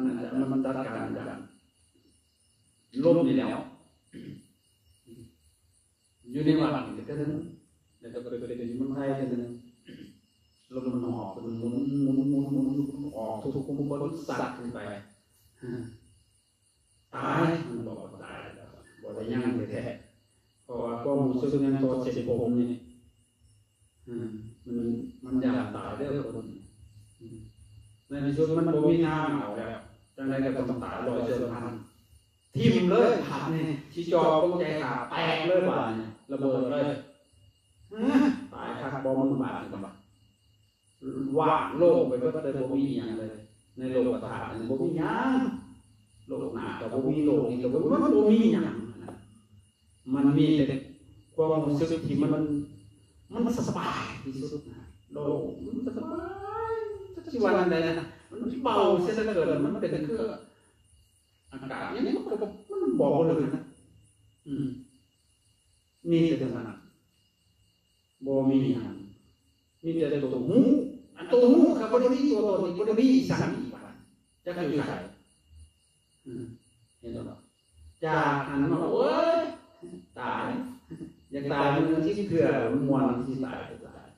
ມັນຈັດການຢ່າງລົມນີ້ແຫຼ້ວ ຢູ່ໃນວັດນີ້ເທື່ອໜຶ່ງ ແລ້ວກໍໄປເປັນຢູ່ເມືອງໄທເທື່ອໜຶ່ງ ລົມມັນຫອບ ມັນໝູນ ໝູນ ໝູນ ໝູນ ອອກທຸກຄຸມຄົນສັດຂຶ້ນໄປ ຕາຍ ມັນບອກວ່າຕາຍແລ້ວ ບໍ່ໄດ້ຍັງແທ້ໆ ເພາະວ່າຄວາມຮູ້ສຶກຍັງຕໍ່ເສັ້ນຜົມນີ້ ອືມ ມັນ ມັນຢ້ານຕາຍເດີຄົນ ອືມ ໃນທີ່ສຸດມັນບໍ່ມີທາງເອົາແລ້ວ ຈັ່ງໃດກໍຕ້ອງຕາຍຮ້ອຍສ່ວນພັນ ຖິ້ມເລີຍບາດນີ້ ຊິຈ່ອກວງໃຈຂ້າແຕກເລີຍບາດນີ້ ລະເບີດເລີຍ ເອີ ຕາຍຄັກບໍ່ມຶງບາດນີ້ ວ່າງໂລ່ງໄປເບິດເລີຍ ບໍ່ມີຫຍັງເລີຍ ໃນໂລກທາດນີ້ບໍ່ມີຫຍັງ ໂລກໜ້າກໍບໍ່ມີ ໂລກນີ້ກໍບໍ່ມີ ມັນບໍ່ມີຫຍັງ ມັນມີແຕ່ຄວາມຮູ້ສຶກທີ່ມັນ ມັນສະບາຍທີ່ສຸດນະ ໂລກມັນສະບາຍ ຈັກຊິວ່າແນວໃດນະ ມັນເບົາເສຍເຫຼືອເກີນ ມັນເປັນຄືອາກາດຫຍັງ ມັນກໍ ມັນບອກບໍ່ຖືກນະ ອືມ ມີແຕ່ເທົ່ານັ້ນ ບໍ່ມີຫຍັງ ມີແຕ່ໂຕຮູ້ ອັນໂຕຮູ້ກໍບໍ່ໄດ້ມີຕົວຕົນອີກ ບໍ່ໄດ້ມີອີ່ສັງອີກ ວ່າຈັກຢູ່ໃສ ເຫັນບໍ່? ຈ ຢາກຫັ້ນເນາະ ໂອ້ຍ ຕາຍ ຢາກຕາຍມື້ລະສິບເທື່ອ ມ່ວນຄືຊິຕາຍ ຕາຍ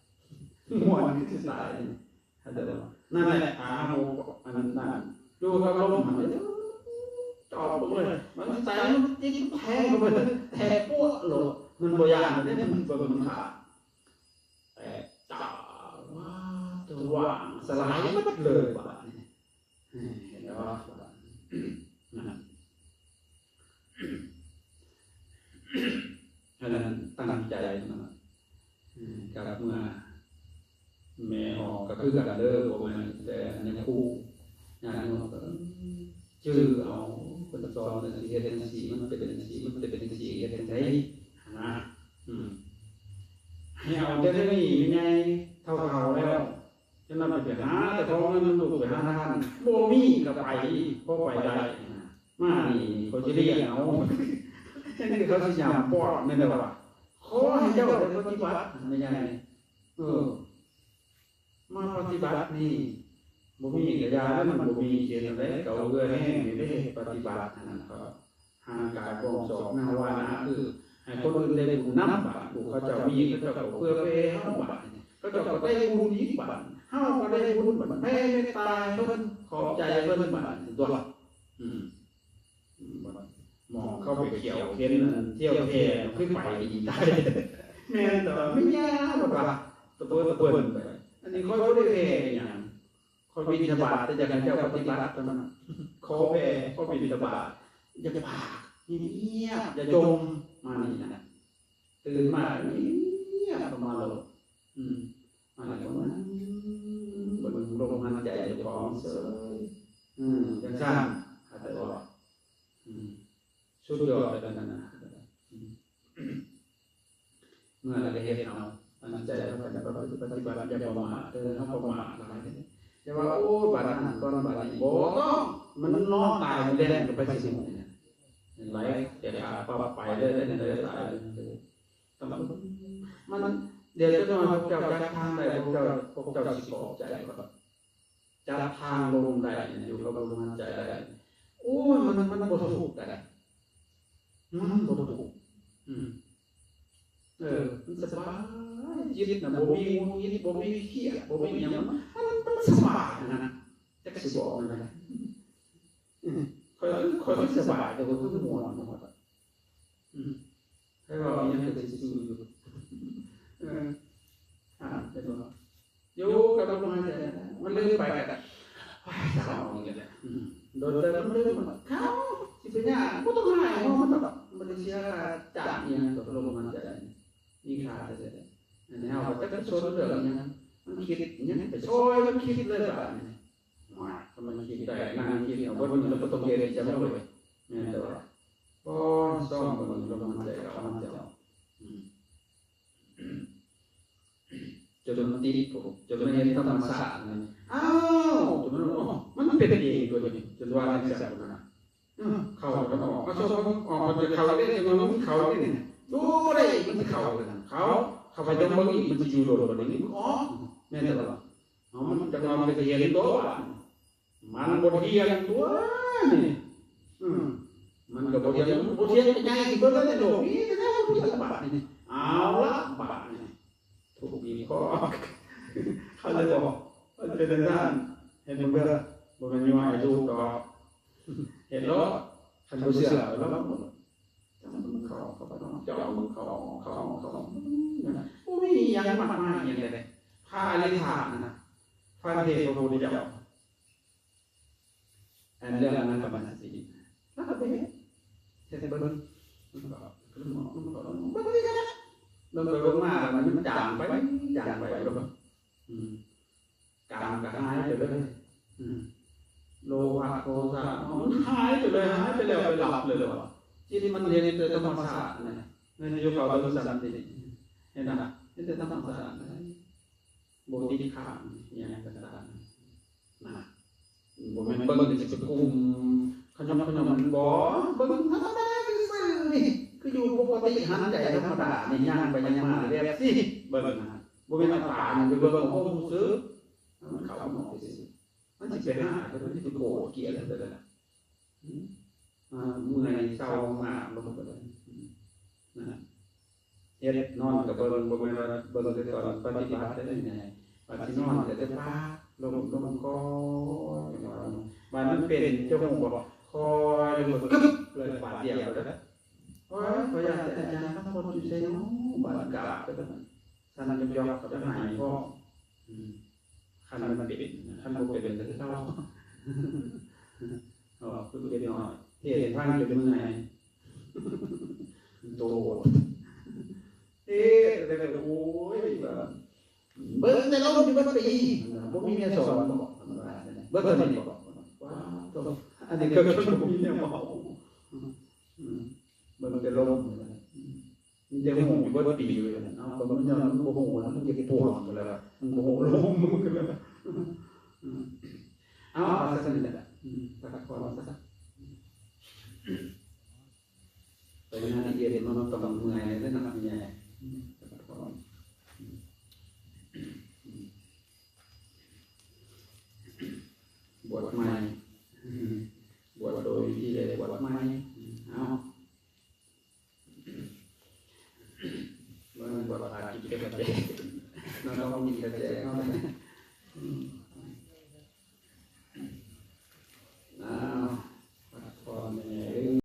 ມ່ວນຄືຊິຕາຍ ເຂົ້າໃຈບໍ່? ນັ້ນແຫຼະ ອາ ອັນນັ້ນ ຢູ່ກັບລົມຫັ້ນ ຈອບລົງເລີຍ ມັນໃສ່ ມັນຈິກແທງເຂົ້າໄປ ແຕກປົວະໂລດ ມັນບໍ່ຢ້ານເດ້ ມັນເບິ່ງມັນຂາດ ແຕກຈ້າ ວ້າ ສະຫຼາຍໝົດເລີຍບາດນີ້ ເຫັນແລ້ວວ່າ ອັນນັ້ນຕັ້ງໃຈນະ ກັບເມື່ອແມ່ອອກກໍຄືກັນເດີ ບໍ່ແມ່ນແຕ່ອັນນີ້ຄູ ຍາດໂຍມກໍຈື່ເອົາ ເພິ່ນສອນຈັ່ງຊີ້ ເຮັດຈັ່ງຊີ້ ມັນເປັນຈັ່ງຊີ້ ມັນເປັນຈັ່ງຊີ້ ເຮັດຈັ່ງໃດຫັ້ນນະ ອືມ ໃຫ້ເອົາແຕ່ນີ້ ແມ່ໃຫຍ່ເຖົ້າໆແລ້ວ ຈະນຳໄປຫາແຕ່ຂໍເງິນນຳລູກໄປຫາທານ ບໍ່ມີກໍໄປ ພໍໄປໄດ້ ມານີ້ຂ້ອຍຊິລ້ຽງເອົາ ຈັ່ງຊີ້ເຂົາຊິຍາມປ້ອນແມ່ນບໍ່ວະ ຂໍໃຫ້ເຈົ້າໄດ້ປະຕິບັດ ແມ່ໃຫຍ່ ເອີ ມາປະຕິບັດນີ້ ບໍ່ມີກໍຢ່າ ມັນບໍ່ມີຊິເຮັດແນວໃດ ເກົ່າເຫື່ອແຮງນີ້ເດ້ ປະຕິບັດຫັ້ນນະ ເຂົາ ຮ່າງກາຍບອກສອກໜ້າວ່າໜ້າຄື ໃຫ້ຄົນອື່ນໄດ້ບຸນນຳ ບາດຜູ້ເຂົາເຈົ້າມີ ເຂົາເຈົ້າກໍເພື່ອແຜ່ໃຫ້ເຮົາ ບາດນີ້ເຂົາເຈົ້າກໍໄດ້ບຸນອີກ ບາດນີ້ເຮົາກໍໄດ້ບຸນ ບາດແຜ່ເມດຕາໃຫ້ເພິ່ນ ຂອບໃຈເພິ່ນ ບາດນີ້ຕົວະ ອືມ ໝໍເຂົ້າໄປຂຽວເຂັນ ອັນທ່ຽວແຜ່ຄືໄປດີຕາຍ ແມ່ນຕົວະ ມີຍາ ບາດວ່າ ຕະເປີດຕະເປິນໄປ ອັນນີ້ຂ້ອຍບໍ່ໄດ້ແຜ່ຫຍັງ ຂ້ອຍບິນທະບາດ ແຕ່ຢາກໃຫ້ເຈົ້າປະຕິບັດເທົ່ານັ້ນ ຂໍແຜ່ ຂໍບິນທະບາດ ຢ່າປາກ ງຽບໆ ຢ່າຈົ່ມ ມານີ້ນະ ຕື່ນມາງຽບໆ ເຂົ້າມາໂລດ ອືມ ມາແລ້ວກໍນັ່ງເບິ່ງລົມຫາຍໃຈເຈົ້າຂອງເສີຍ ອືມ ຈັ່ງຊັ້ນ ເຂົ້າໃຈບໍ່? ອືມ ສຸດຍອດເລີຍນັ້ນນະ ເມື່ອລະເຮັດເອົາ ຕັ້ງໃຈເຮົາໄປປະຕິບັດ ຢ່າປະໝາດເດີ ເຮົາປະໝາດຫຼາຍເດ້ ຢ່າວ່າ ໂອ້ ບາດນັ້ນກ່ອນ ບາດນີ້ ບໍ່ຕ້ອງ ມັນນອນຕາຍມື້ແລງກໍໄປຊິຮູ້ ເຫັນໄຫຼ ແຕ່ຂາປັບໄປເລີຍ ເລີຍຕາຍເລີຍ ມັນ ດຽວຈັກໜ່ອຍພວກເຈົ້າຈັບທາງໄດ້ ພວກເຈົ້າ ພວກເຈົ້າຊິຂອບໃຈຂ້ອຍ ຈັບທາງລົມໄດ້ ຢູ່ກັບລົມຫາຍໃຈໄດ້ ໂອ້ຍ ມັນ ມັນບໍ່ທຸກໄດ໋ ມັນບໍ່ທຸກ ອືມ ເອີ ມັນສະບາຍ ຈິດນະ ບໍ່ມີຫງຸດຫງິດ ບໍ່ມີຄຽດ ບໍ່ມີຫຍັງ ມັນ ມັນ ມັນສະບາຍນະ ຈັກຊິບອກແນວໃດ ອືມ ຂ້ອຍ ຂ້ອຍຄືສະບາຍ ແຕ່ວ່າຄືມ່ວນ ອືມ ໃຜເວົ້າອີ່ຫຍັງກໍຊິສູ້ຢູ່ ເອີ ອ່າ ເຫັນບໍ່? ຢູ່ກັບລົມຫາຍໃຈ ມັນລືມໄປກໍ ໂອ້ຍ ເສົ້າອີກແລ້ວ ອືມ ໂດນແຕ່ມັນລືມ ເຂົາຊິເປັນຫຍັງ ບໍ່ຕ້ອງຮ້າຍຫົວມັນດອກ ບໍ່ໄດ້ເສຍຄ່າຈ້າງອີ່ຫຍັງດອກ ລົມຫາຍໃຈ ມີຄ່າແທ້ໆ ອັນນີ້ເຮົາກໍຈັກໄປສົນເລື່ອງຫຍັງ ມັນຄິດຫຍັງ ໄປຊ່ອຍມັນຄິດເລີຍບາດນີ້ ໂອ້ຍ ຄັນມັນຄິດໄດ້ ນັ່ງຄິດເອົາເບິດມື້ ແລ້ວບໍ່ຕ້ອງເຮັດຫຍັງເລີຍ ແມ່ນແຕ່ວ່າ ໂອ້ຍ ຊອມເບິ່ງລົມຫາຍໃຈເຂົ້າຫາຍໃຈອອກ ອືມ ຈົນມັນຕິດ ຈົນມັນເຫັນທຳມະຊາດນີ້ ອ້າວ ຈົນມັນ ໂອ້ ມັນເປັນເອງໂດຍນີ້ ຈົນວ່າຈັ່ງຊັ້ນນະ ເອີ ເຂົ້າກັນອອກ ມາຊອກ ອອກ ມັນຈະເຂົ້າເດ້ ຈັງວ່າມັນເຂົ້າເດ້ນີ້ ຢູ່ບໍ່ໄດ້ ມັນຊິເຂົ້າເດ້ນະ ເຂົ້າ ເຂົ້າໄປຈັກເບິ່ງອີກ ມັນຊິຢູ່ໂດນບໍ່ໄດ້ ມັນອອກ ແມ່ນແຕ່ວ່າ ເອົາ ມັນ ຈັກວ່າມັນກໍຊິເຫັນຕົວວ່າ ມັນບໍ່ທ່ຽງຕົວນີ້ ອືມ ມັນກໍບໍ່ທ່ຽງ ມັນບໍ່ທ່ຽງກໍໃຫຍ່ຂຶ້ນເບິດແລ້ວໃນໂລກນີ້ ແຕ່ແນວບໍ່ທ່ຽງບາດນີ້ ເອົາລະບາດນີ້ ທຸກອີກພໍ ເຂົ້າໃຈບໍ່? ມັນເປັນຈັ່ງຊັ້ນ ເຮັດເບິ່ງເດີ ບໍ່ແມ່ນຍົວໃຫ້ຖືກດອກ ເຮັດໂລດ ຄັນບໍ່ເຊື່ອ ລອງເບິ່ງ ເຈົ້າເບິ່ງເຂົາ ເຂົາ ເຈົ້າເບິ່ງເຂົາ ເຂົາ ເຂົາ ບໍ່ມີຫຍັງມາກມາຍຫຍັງເດ ພະອະລິຖານນະ ຟັງເທດພະພຸດທະເຈົ້າ ອັນເລື່ອງອະນາກຳມະສະຕິ ແລ້ວກໍໄປເຮັດ ເຮັດໃຫ້ເບິ່ງ ເບິ່ງໄປເບິ່ງມາ ມັນຈາງໄປ ຈາງໄປ ອືມ ກາມກໍຫາຍໄປເລີຍ ອືມ ໂລພະໂທສະ ມັນຫາຍໄປເລີຍ ຫາຍໄປແລ້ວ ໄປຫຼັບເລີຍວ່າ ຈິດມັນເຫັນແຕ່ທຳມະຊາດນະ ແມ່ນຢູ່ເຂົາເບິ່ງສັນຕິ ເຫັນນະ ເຫັນແຕ່ທຳມະຊາດນະ ບໍ່ຕິດຄ້າງອີ່ຫຍັງຕ່າງໆນະ ບໍ່ແມ່ນເບິ່ງຊິໄປກຸມຂະຫຍອກຂະຫຍອກ ບໍ່ ເບິ່ງທຳມະດາຊື່ໆນີ້ ຄືຢູ່ປົກກະຕິ ຫັນໃຈທຳມະດານີ້ ຍ່າງໄປຍ່າງມາແບບຊີ້ ເບິ່ງນະ ບໍ່ແມ່ນເອົາຕານີ້ໄປເບິ່ງ ໂອ້ ຮູ້ສຶກ ມັນເຂົ້າມັນອອກຊື່ໆ ມັນຊິໄປຫາ ມັນຊິໄປໂກດກຽດເລີຍນະ ອືມ ອ່າ ເມື່ອຍເຊົາມາກລົງໄປເລີຍ ນະ ເຮັດນອນກໍເບິ່ງ ບໍ່ແມ່ນວ່າເບິ່ງແຕ່ຕອນປະຕິບັດເດ້ ວ່າຊິນອນກໍຈະປາບລົງ ລົງ ຄ່ອຍ ບາດມັນເປັນ ເຈົ້າຮູ້ບໍ່ ຄ່ອຍລົງ ກຶບເລີຍ ບາດດຽວເລີຍ. ໂອ້ຍ ຂ້ອຍຢ້ານແຕ່ອາຈານຄຳພົດຢູ່ໃສເນາະ ບາດກາບໄປ ສັ່ນຢອກໆ ກໍໄປຫາຍພ້ອມ ອືມ ຄັນມັນເປັນ ຄັນບໍ່ເປັນກໍຄືເກົ່າ ເອີ ຄືເປັນໜ້ອຍ ເທດໃຫ້ຟັງຈົນເມື່ອຍ ໂຕ ເທດແລ້ວກໍ ໂອ້ຍ ເບິ່ງແຕ່ລົມຢູ່ເບິດປີ ບໍ່ມີແນວສອນບໍ ເບິ່ງເທົ່ານີ້ບໍ ວ້າວ ໂຕ ອັນນີ້ກໍບໍ່ມີແນວເວົ້າ ອືມ ເບິ່ງແຕ່ລົມ ມີແຕ່ຮູ້ຢູ່ເບິດປີຢູ່ ເອົາ ກໍມັນຍ້ອນມັນບໍ່ຮູ້ ມັນເຈັບປວດຢູ່ແລ້ວ ມັນບໍ່ຮູ້ລົມ ເອົາ ເອົາ ເອົາຊັ້ນແຫຼະ ອືມ ພັກຜ່ອນຊະ ໄປງານລະອຽດ ມັນຕ້ອງເມື່ອຍເດ້ເນາະ ແມ່ ອືມ ພັກຜ່ອນ ອືມ ບວດໃໝ່ ອືມ ບວດໂດຍວິທີໃດ ບວດໃໝ່ ເອົາ ເບິ່ງ ບວດພາກິນກາແຟ ເນາະ ຕ້ອງກິນກາແຟເນາະ.